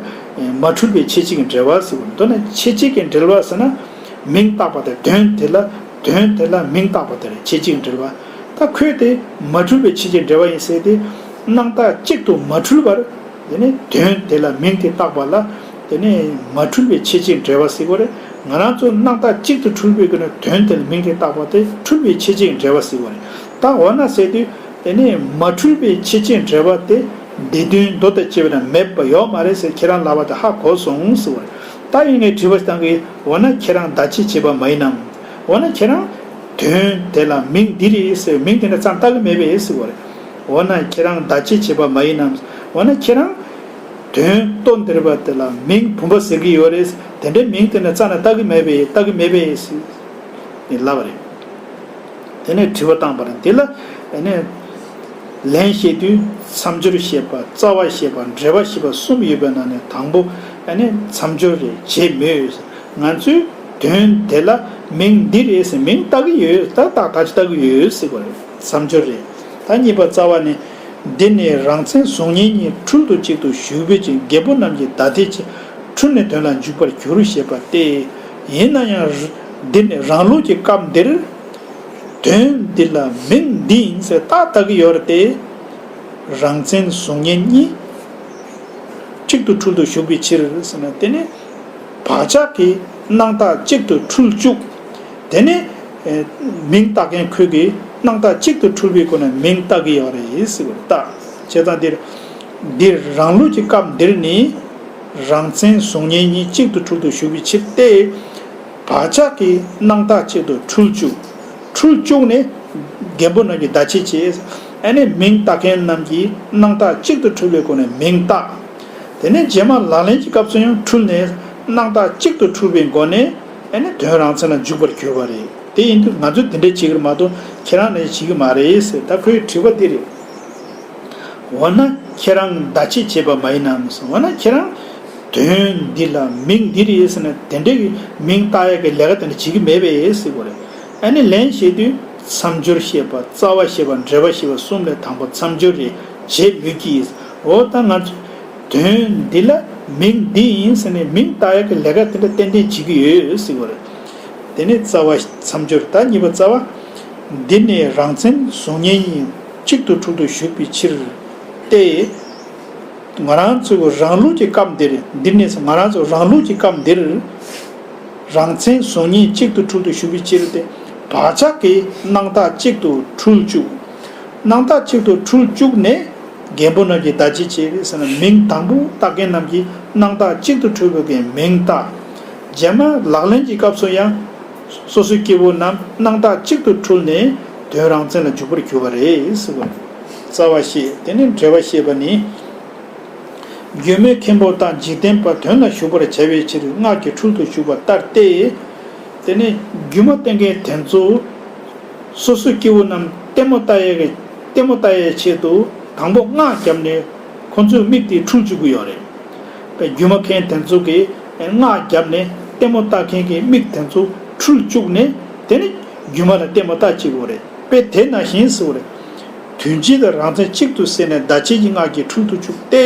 མ་འཁྲུལ་པའི་ཕྱེད་ཕྱེད་ཀྱི་འབྲེལ་བ་ཟེར་བ་རེད། མདོར་ན་ཕྱེད་ཕྱེད་ཀྱི་འབྲེལ་བ་ཟེར་ན། མིང་བཏགས་པ་དང་དོན་དེ་ལ་དོན་དེ་ལ་མིང་བཏགས་པ་དེ་རེད། ཕྱེད་ཕྱེད་ཀྱི་འབྲེལ་བ། ད་ཁོས་དེ་མ་འཁྲུལ་པའི་ཕྱེད་ཕྱེད་འབྲེལ་བ་ཡིན་ཟེར་ཏེ། སྣང་བཏགས་གཅིག་ཏུ་མ་འཁྲུལ་བར། དེ་ནས་དོན་དེ་ལ་མིང་དེ་བཏགས་པ་ལ། དེ་ནས་མ་འཁྲུལ་པའི་ཕྱེད་ཕྱེད་འབྲེལ་བ་ཟེར་གྱི་ཡོད་རེད། ང་རང་ཚོ་སྣང་བཏགས་གཅིག་ཏུ་འཁྲུལ་པའི་སྒོ་ནས་དོན་དེ་ལ་མིང་དེ་བཏགས་པ་དེ་འཁྲུལ་པའི་ཕྱེད་ཕྱེད་འབྲེལ་བ་ཟེར་གྱི་ཡོད་རེད། ད་འོ་ན་ཟེར་དུས། དེ་ནས་མ་འཁྲུལ་པའི་ཕྱེད་ཕྱེད་འབྲེལ་བ་དེ་སྡེ་བདུན་མདོ་དང་བཅས་པ་ན་མེད་པ་ཡོད་མ་རེད་ཟེར། ཁྱེད་རང་ལབ་པ་དེ་ཧ་གོ་སོང་ཟེར་བ་རེད། ད་ཡིན་ངས་དྲི་བ་བཏང་གི། འོ་ན་ཁྱེད་རང་བརྡ་ཆད་བྱེད་པ་མ་ཡིན་ནམ། འོ་ན་ཁྱེད་རང་དོན་དེ་ལ་མིང་འདི་རེད་ཟེར། མིང་དེ་འདྲ་རྩ་བཏགས་ཀྱི་མེད་པས་ཟེར་བ་རེད། འོ་ན་ཁྱེད་རང་བརྡ་ཆད་བྱེད་པ་མ་ཡིན་ནམ། འོ་ན་ཁྱེད་རང་དོན་ལྟོ་འདིར་བ་དེ་ལ་མིང་བུམ་པ་ཟེར་གྱི་ཡོད་རེད། དེ་འདྲའི་མིང་དེ་འདྲ་རྩ་ནས་བཏགས་ཀྱི་མེད་པས། བཏགས་ཀྱི་མེད་པས་ཟེར་ལབ་པ་རེད། དེ་ནས་དྲི་བ་བཏང་བ་རེད། འདི་ལ་ཨ་ནི་ལན་བཤད་དུས་མཚམས་སྦྱོར་བཤད་པ། རྩ་བ་བཤད་པ། འགྲེལ་པ་བཤད་པ་གསུམ་ཡོད་པའི་ནང་ནས་དང་པོ་ཨ་ནི་མཚམས་སྦྱོར་རེད། བྱེད་མོས། ང་ཚོས་དོན་དེ་ལ་མིང་འདི་རེད་ཟེར་མིང་བཏགས་ཀྱི་ཡོད། ད་བཏགས་ད་ཅི་བཏགས་ཀྱི་ཡོད་ཟེར་བ་རེད། མཚམས་སྦྱོར་རེད། ད་གཉིས་པ་རྩ་བ་ནི། འདི་ནི་རང་མཚན་གཟུགས་བརྙན་གཉིས་འཁྲུལ་དུ་གཅིག་ཏུ་ཞུགས་པའི་ཕྱིར། རྒན་པོ་རྣམས་ཀྱི་བརྡ་དེ་ཕྱིར། འཁྲུལ་ནས་དོན་ལ་འཇུག་པར་འགྱུར་ཞེས་པ་སྟེ། ཡིན་ན་ཡང་། འདི་ནི་རང་ལུགས་ཀྱི་སྐབས་འདིར། དོན་འདི་ལ་མིང་འདི་ཡིན་ཟེར་རྟགས་བཏགས་ཀྱི་ཡོད་རེད་དེ། རང་མཚན་གཟུགས་བརྙན་གཉིས་གཅིག་ཏུ་འཁྲུལ་དུ་ཞུགས་པའི་ཕྱིར་ཟེར་ན། དེ་ནི་བག་ཆགས་ཀྱི་སྣང་བཏགས་གཅིག་ཏུ་འཁྲུལ་བཅུག་དེ་ནི་མིང་བཏགས་མཁན་ཁོས་ཀྱིས་སྣང་བཏགས་གཅིག་ཏུ་འཁྲུལ་པའི་སྒོ་ནས་མིང་བཏགས་ཀྱི་ཡོད་རེད་ཟེར་བ་རེད། ད་བྱས་ཙང་འདིར། འདིར་རང་ལུགས་ཀྱི་སྐབས་འདིར་ནི། རང་མཚན་གཟུགས་བརྙན་གཉིས་གཅིག་ཏུ་འཁྲུལ་དུ་ཞུགས་པའི་ཕྱིར་ཏེ། བག་ཆགས་ཀྱི་སྣང་བཏགས་གཅིག་ཏུ་འཁྲུལ་བཅུག་འཁྲུལ་བཅུག་ནས། རྒན་པོ་རྣམས་ཀྱི་བརྡ་ཆད་བྱེད། ཨ་ནི་མིང་བཏགས་མཁན་རྣམས་ཀྱི་སྣང་བཏགས་གཅིག་ཏུ་འཁྲུལ་པའི་སྒོ་ནས་མིང་བཏགས། དེ་ནས་རྗེས་མ་ལག་ལེན་གྱི་སྐབས་སུ་ཡང་འཁྲུལ་ནས་སྣང་བཏགས་གཅིག་ཏུ་འཁྲུལ་པའི་སྒོ་ནས་ཨ་ནི་དོན་རང་མཚན་ལ་འཇུག་པར་གྱུར་པ་རེད། དེ་ཡིན་དུས་ང་ཚོས་དེ་འདྲ་བྱེད་ཀྱི་རེད་མ་གཏོགས་ཁྱེད་རང་ནས་བྱེད་ཀྱི་མ་རེད་ཟེར། ད་ཁོའི་དྲི་བ་འདི་རེད། འོ་ན་ཁྱེད་རང་བརྡ་ཆད་བྱེད་པ་མ་ཡིན་ནམ་ཟེར། འོ་ན་ཁྱེད་རང་དོན་འདི་ལ་མིང་འདི་རེད་ཟེར་ན་དེ་འདྲའི་མིང་བཏགས་ཡག་གི་ལས་ཀ་དེ་འདྲ་བྱེད་ཀྱི་མེད་པས་ཟེར་དགོས་རེད། ཨ་ནི་ལན་བཤད་དུས་མཚམས་སྦྱོར་བཤད་པ། རྩ་བ་བཤད་པ། འགྲེལ་པ་བཤད་པ་གསུམ་ལས་དང་པོ་མཚམས་སྦྱོར་རེད། བྱེད་མོས་ཀྱིས། འོ་ད་ང་ཚོ་དོན་འདི་ལ་མིང་འདི་ཡིན་ཟེར་ནས་མིང་བཏགས་ཡག་གི་ལས་ཀ་དེ་འདྲ་ཏན་ཏན་བྱེད་ཀྱི་ཡོད་ཟེར་དགོས་རེད། དེ་ནས་རྩ་བ་མཚམས་སྦྱོར། ད་གཉིས་པ་རྩ་བ། འདི་ནི་རང་མཚན་གཟུགས་བརྙན་གཉིས་གཅིག་ཏུ་འཁྲུལ་དུ་ཞུགས་པའི་ཕྱིར་ཏེ། ང་རང་ཚོའི་རང་ལུགས་ཀྱི་སྐབས་འདིར། འདི་ནི་ང་རང་ཚོའི་རང་ལུགས་ཀྱི་སྐབས་འདིར། རང་མཚན་གཟུགས་བརྙན་གཅིག་ཏུ་འཁྲུལ་དུ་ཞུགས་པའི་ཕྱིར་ཏེ། བག་ཆགས་ཀྱི་སྣང་བཏགས་གཅིག་ཏུ་འཁྲུལ་བཅུག་སྣང་བཏགས་གཅིག་ཏུ་འཁྲུལ་བཅུག་ནས། རྒན་པོ་རྣམས་ཀྱི་བརྡ་ཆད་བྱེད་ཟེར་ན་མིང་དང་པོ་བཏགས་མཁན་རྣམས་ཀྱིས་སྣང་བཏགས་གཅིག་ཏུ་འཁྲུལ་པའི་གི་མིང་བཏགས། རྗེས་མ་ལག་ལེན་གྱི་སྐབས་སུ་ཡང་། སོ་སོའི་སྐྱེ་བོ་རྣམས་སྣང་བཏགས་གཅིག་ཏུ་འཁྲུལ་ནས་དོན་རང་མཚན་ལ་འཇུག་པར་གྱུར་པ་རེད་ཟེར་བ། རྩ་བ་བཤད། དེ་ནས་འགྲེལ་པ་བཤད་པ་ནི། རྒྱུ་མའི་མཁན་པོ་དག་འཇིག་རྟེན་པ་དོན་ལ་ཞུགས་པར་བྱ་བའི་ཕྱིར་སྔགས་ཀྱི་འཁྲུལ་དུ་ཞུགས་པ་ལྟར་ཏེ། དེ་ནས་སྒྱུ་མ་བསྟན་མཁན་དེ་ཚོ་སོ་སོའི་སྐྱེ་བོ་རྣམས་ལྟད་མོ་ལྟ་ཡས་ཀྱི་ལྟད་མོ་ལྟ་ཡས་ཆེད་དུ་དང་པོ་སྔགས་བརྒྱབ་ནས་ཁོ་ཚོའི་མིག་དེ་འཁྲུལ་བཅུག་གི་ཡོད་རེད། པའི་སྒྱུ་མ་མཁན་དེ་ཚོ་གིས་སྔགས་བརྒྱབ་ནས་ལྟད་མོ་ལྟ་མཁན་གྱི་མིག་དེ་ཚོ་འཁྲུལ་བཅུག་ནས་དེ་ནི་སྒྱུ་མ་ལ་ལྟད་མོ་ལྟ་བྱེད་དགོས་རེད། དཔེ་དེ་ནང་བཞིན་ཟེར་བ་རེད། དོན་སྤྱི་དང་རང་མཚན་གཅིག་ཏུ་བསྲེས་ནས་བརྡ་ཆད་ཀྱི་སྔགས་ཀྱི་འཁྲུལ་དུ་བཅུག་སྟེ།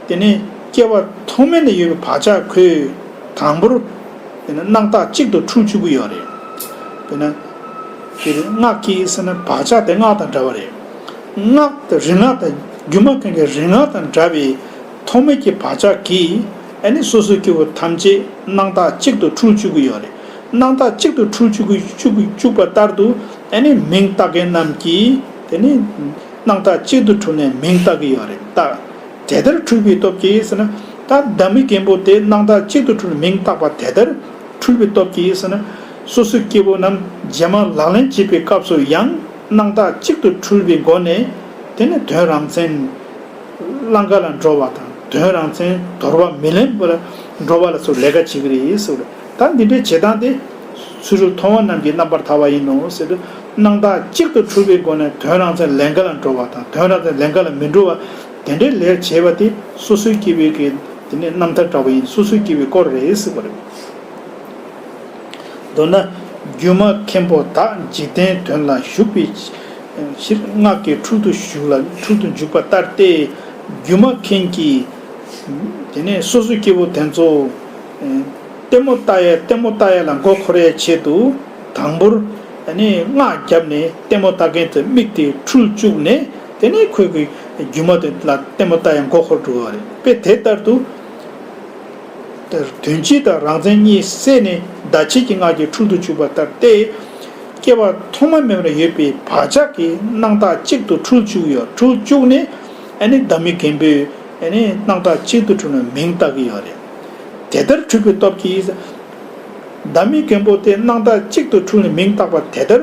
དེ་ནས་སྐྱེ་བ་ཐོག་མེད་ནས་ཡོད་པའི་བག་ཆགས་ཁོས་དང་པོར་དེ་ནས་སྣང་བཏགས་གཅིག་ཏུ་འཁྲུལ་བཅུག་གི་ཡོད་རེད། དཔེར་ན། དེ་སྔགས་ཀྱིས་ཟེར་ན་བག་ཆགས་དེ་སྔགས་དང་འདྲ་བ་རེད། སྔགས་དེ་རིག་སྔགས་དང་སྒྱུ་མ་མཁན་གྱི་རིག་སྔགས་དང་འདྲ་བའི་ཐོག་མེད་ཀྱི་བག་ཆགས་ཀྱིས་ཨ་ནི་སོ་སོའི་སྐྱེ་བོ་ཐམས་ཅད་སྣང་བཏགས་གཅིག་ཏུ་འཁྲུལ་བཅུག་གི་ཡོད་རེད། སྣང་བཏགས་གཅིག་ཏུ་འཁྲུལ་བཅུག་གི་བཅུག་གི་བཅུག་པ་ལྟར་དུ་ཨ་ནི་མིང་བཏགས་མཁན་རྣམས་ཀྱིས་དེ་ནི་སྣང་བཏགས་གཅིག་ཏུ་འཁྲུལ་ནས་མིང་བཏགས་ཀྱི་ཡོད་རེད། ད་དེ་ལྟར་འཁྲུལ་པའི་སྟོབས་ཀྱིས་ཟེར་ན། ད་བདག་མེད་མཁན་པོ་དེ་སྣང་བཏགས་གཅིག་ཏུ་འཁྲུལ་མིང་བཏགས་པ་དེ་ལྟར་འཁྲུལ་པའི་སྟོབས་ཀྱིས་ཟེར་ན། སོ་སོའི་སྐྱེ་བོ་རྣམས་རྗེས་མ་ལག་ལེན་བྱེད་པའི་སྐབས་སུ་ཡང་སྣང་བཏགས་གཅིག་ཏུ་འཁྲུལ་པའི་སྒོ་ནས་དེ་ནི་དོན་རང་མཚན་བླང་དཀའ་ལ་འགྲོ་བ་དང་དོན་རང་མཚན་དོར་བ་མི་ལེན་པར་འགྲོ་བ་ལ་སོགས་ལས་ཀ་བྱེད་ཀྱི་རེད་ཟེར་བ་རེད། ད་འདི་འདྲའི་བྱེད་སྟངས་དེ་ཚུལ་ཁྲིམས་མཐོང་བ་རྣམས་ཀྱི་རྣམ་པར་ཐར་པ་ཡིན་ནོ་ཟེར་དུས། སྣང་བཏགས་གཅིག་ཏུ་འཁྲུལ་པའི་སྒོ་ནས་དོན་རང་མཚན་ལེན་དཀའ་ལ་འགྲོ་བ་དང་དོན་རང་མཚན་ལེན་དཀའ་ལ་མི་འགྲོ་བ། དེ་འདྲའི་ལས་བྱས་པ་དེ་སོ་སོའི་སྐྱེ་བོའི་གི་དེ་ནས་རྣམ་ཐར་འདྲ་བོ་ཡིན། སོ་སོའི་སྐྱེ་བོའི་སྐོར་རེད་ཟེར་བ་རེད། མདོར་ན། སྒྱུ་མ་མཁན་པོ་དག་འཇིག་རྟེན་དོན་ལ་ཞུགས་པའི་ ཕྱིར་སྔགས་ཀྱི་འཁྲུལ་དུ་ཞུགས་ལ་འཁྲུལ་དུ་འཇུག་པ་ལྟར་ཏེ། སྒྱུ་མ་མཁན་གྱིས་དེ་ནས་སོ་སོའི་སྐྱེ་བོ་དེ་ཚོ་ལྟད་མོ་ལྟ་ཡ་ལྟད་མོ་ལྟ་ཡ་ལ་མགོ་འཁོར་ཡའི་ཆེད་དུ་དང་པོར་ཨ་ནི་སྔགས་བརྒྱབ་ནས་ལྟད་མོ་ལྟ་མཁན་དེ་མིག་དེ་འཁྲུལ་བཅུག་ནས་དེ་ནས་ཁོས་ཀྱི་སྒྱུ་མ་དེ་ལ་ལྟད་མོ་ལྟ་ཡ་མགོ་འཁོར་འགྲོ་བ་རེད། དཔེ་དེ་ལྟར་དུ། དོན་སྤྱི་དང་རང་མཚན་གཉིས་བསྲེས་ནས་བརྡ་ཆད་ཀྱི་སྔགས་ཀྱི་འཁྲུལ་དུ་བཅུག་པ་ལྟར་ཏེ། སྐྱེ་བ་ཐོག་མ་མེད་པར་ཡོད་པའི་བག་ཆགས་ཀྱི་སྣང་བཏགས་གཅིག་ཏུ་འཁྲུལ་བཅུག་ཡོད། འཁྲུལ་བཅུག་ནས་ཨ་ནི་བདག་མེད་མགོན་པོས་ཨ་ནི་སྣང་བཏགས་གཅིག་ཏུ་འཁྲུལ་ནས་མིང་བཏགས་ཀྱི་ཡོད་རེད། དེ་ལྟར་འཁྲུལ་པའི་སྟོབས་ཀྱིས། བདག་མེད་མགོན་པོ་དེ་སྣང་བཏགས་གཅིག་ཏུ་འཁྲུལ་ནས་མིང་བཏགས་པ་དེ་ལྟར།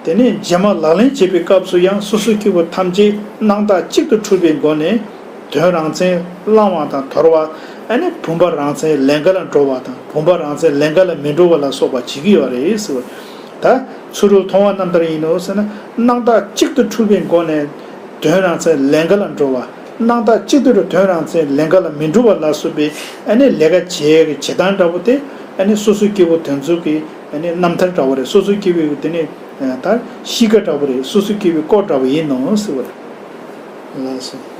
དེ་ནས་རྗེས་མ་ལག་ལེན་བྱེད་པའི་སྐབས་སུ་ཡང་སོ་སོའི་སྐྱེ་བོ་ཐམས་ཅད་སྣང་བཏགས་གཅིག་ཏུ་འཁྲུལ་པའི་སྒོ་ནས། དོན་རང་མཚན་བླང་བ་དང་དོར་བ། ཨ་ནི་བུམ་པ་རང་མཚན་ལེན་ག་ལ་འགྲོ་བ་དང་བུམ་པ་རང་མཚན་ལེན་ག་ལ་མི་འགྲོ་བ་ལ་སོགས་པ་བྱེད་ཀྱི་ཡོད་རེད་ཟེར་བ། ད་ཚུ་རོལ་མཐོང་བ་རྣམ་ཐར་ཡིན་ནོ་ཟེར་ན། སྣང་བཏགས་གཅིག་ཏུ་འཁྲུལ་པའི་སྒོ་ནས་དོན་རང་མཚན་ལེན་ག་ལ་འགྲོ་བ། སྣང་བཏགས་གཅིག་ཏུ་འཁྲུལ་དོན་རང་མཚན་ལེན་ག་ལ་མི་འགྲོ་བ་ལ་སོགས་པའི་ཨ་ནི་ལས་ཀ་བྱེད་ཀྱི་བྱེད་སྟངས་འདྲ་པོ་དེ་ཨ་ནི་སོ་སོའི་སྐྱེ་བོ་དེ་ཚོ་གི་ཨ་ནི་རྣམ་ཐར་འདྲ་པོ་རེད། སོ་སོའི་སྐྱེ་བོའི་དེ་ནི་ད་གཤིས་ཀ་འདྲ་པོ་རེད། སོ་སོའི་སྐྱེ་བོའི་སྐོར་འདྲ་པོ་ཡིན་ནོ་ཟེར་བ་རེད། ལགས་སོ།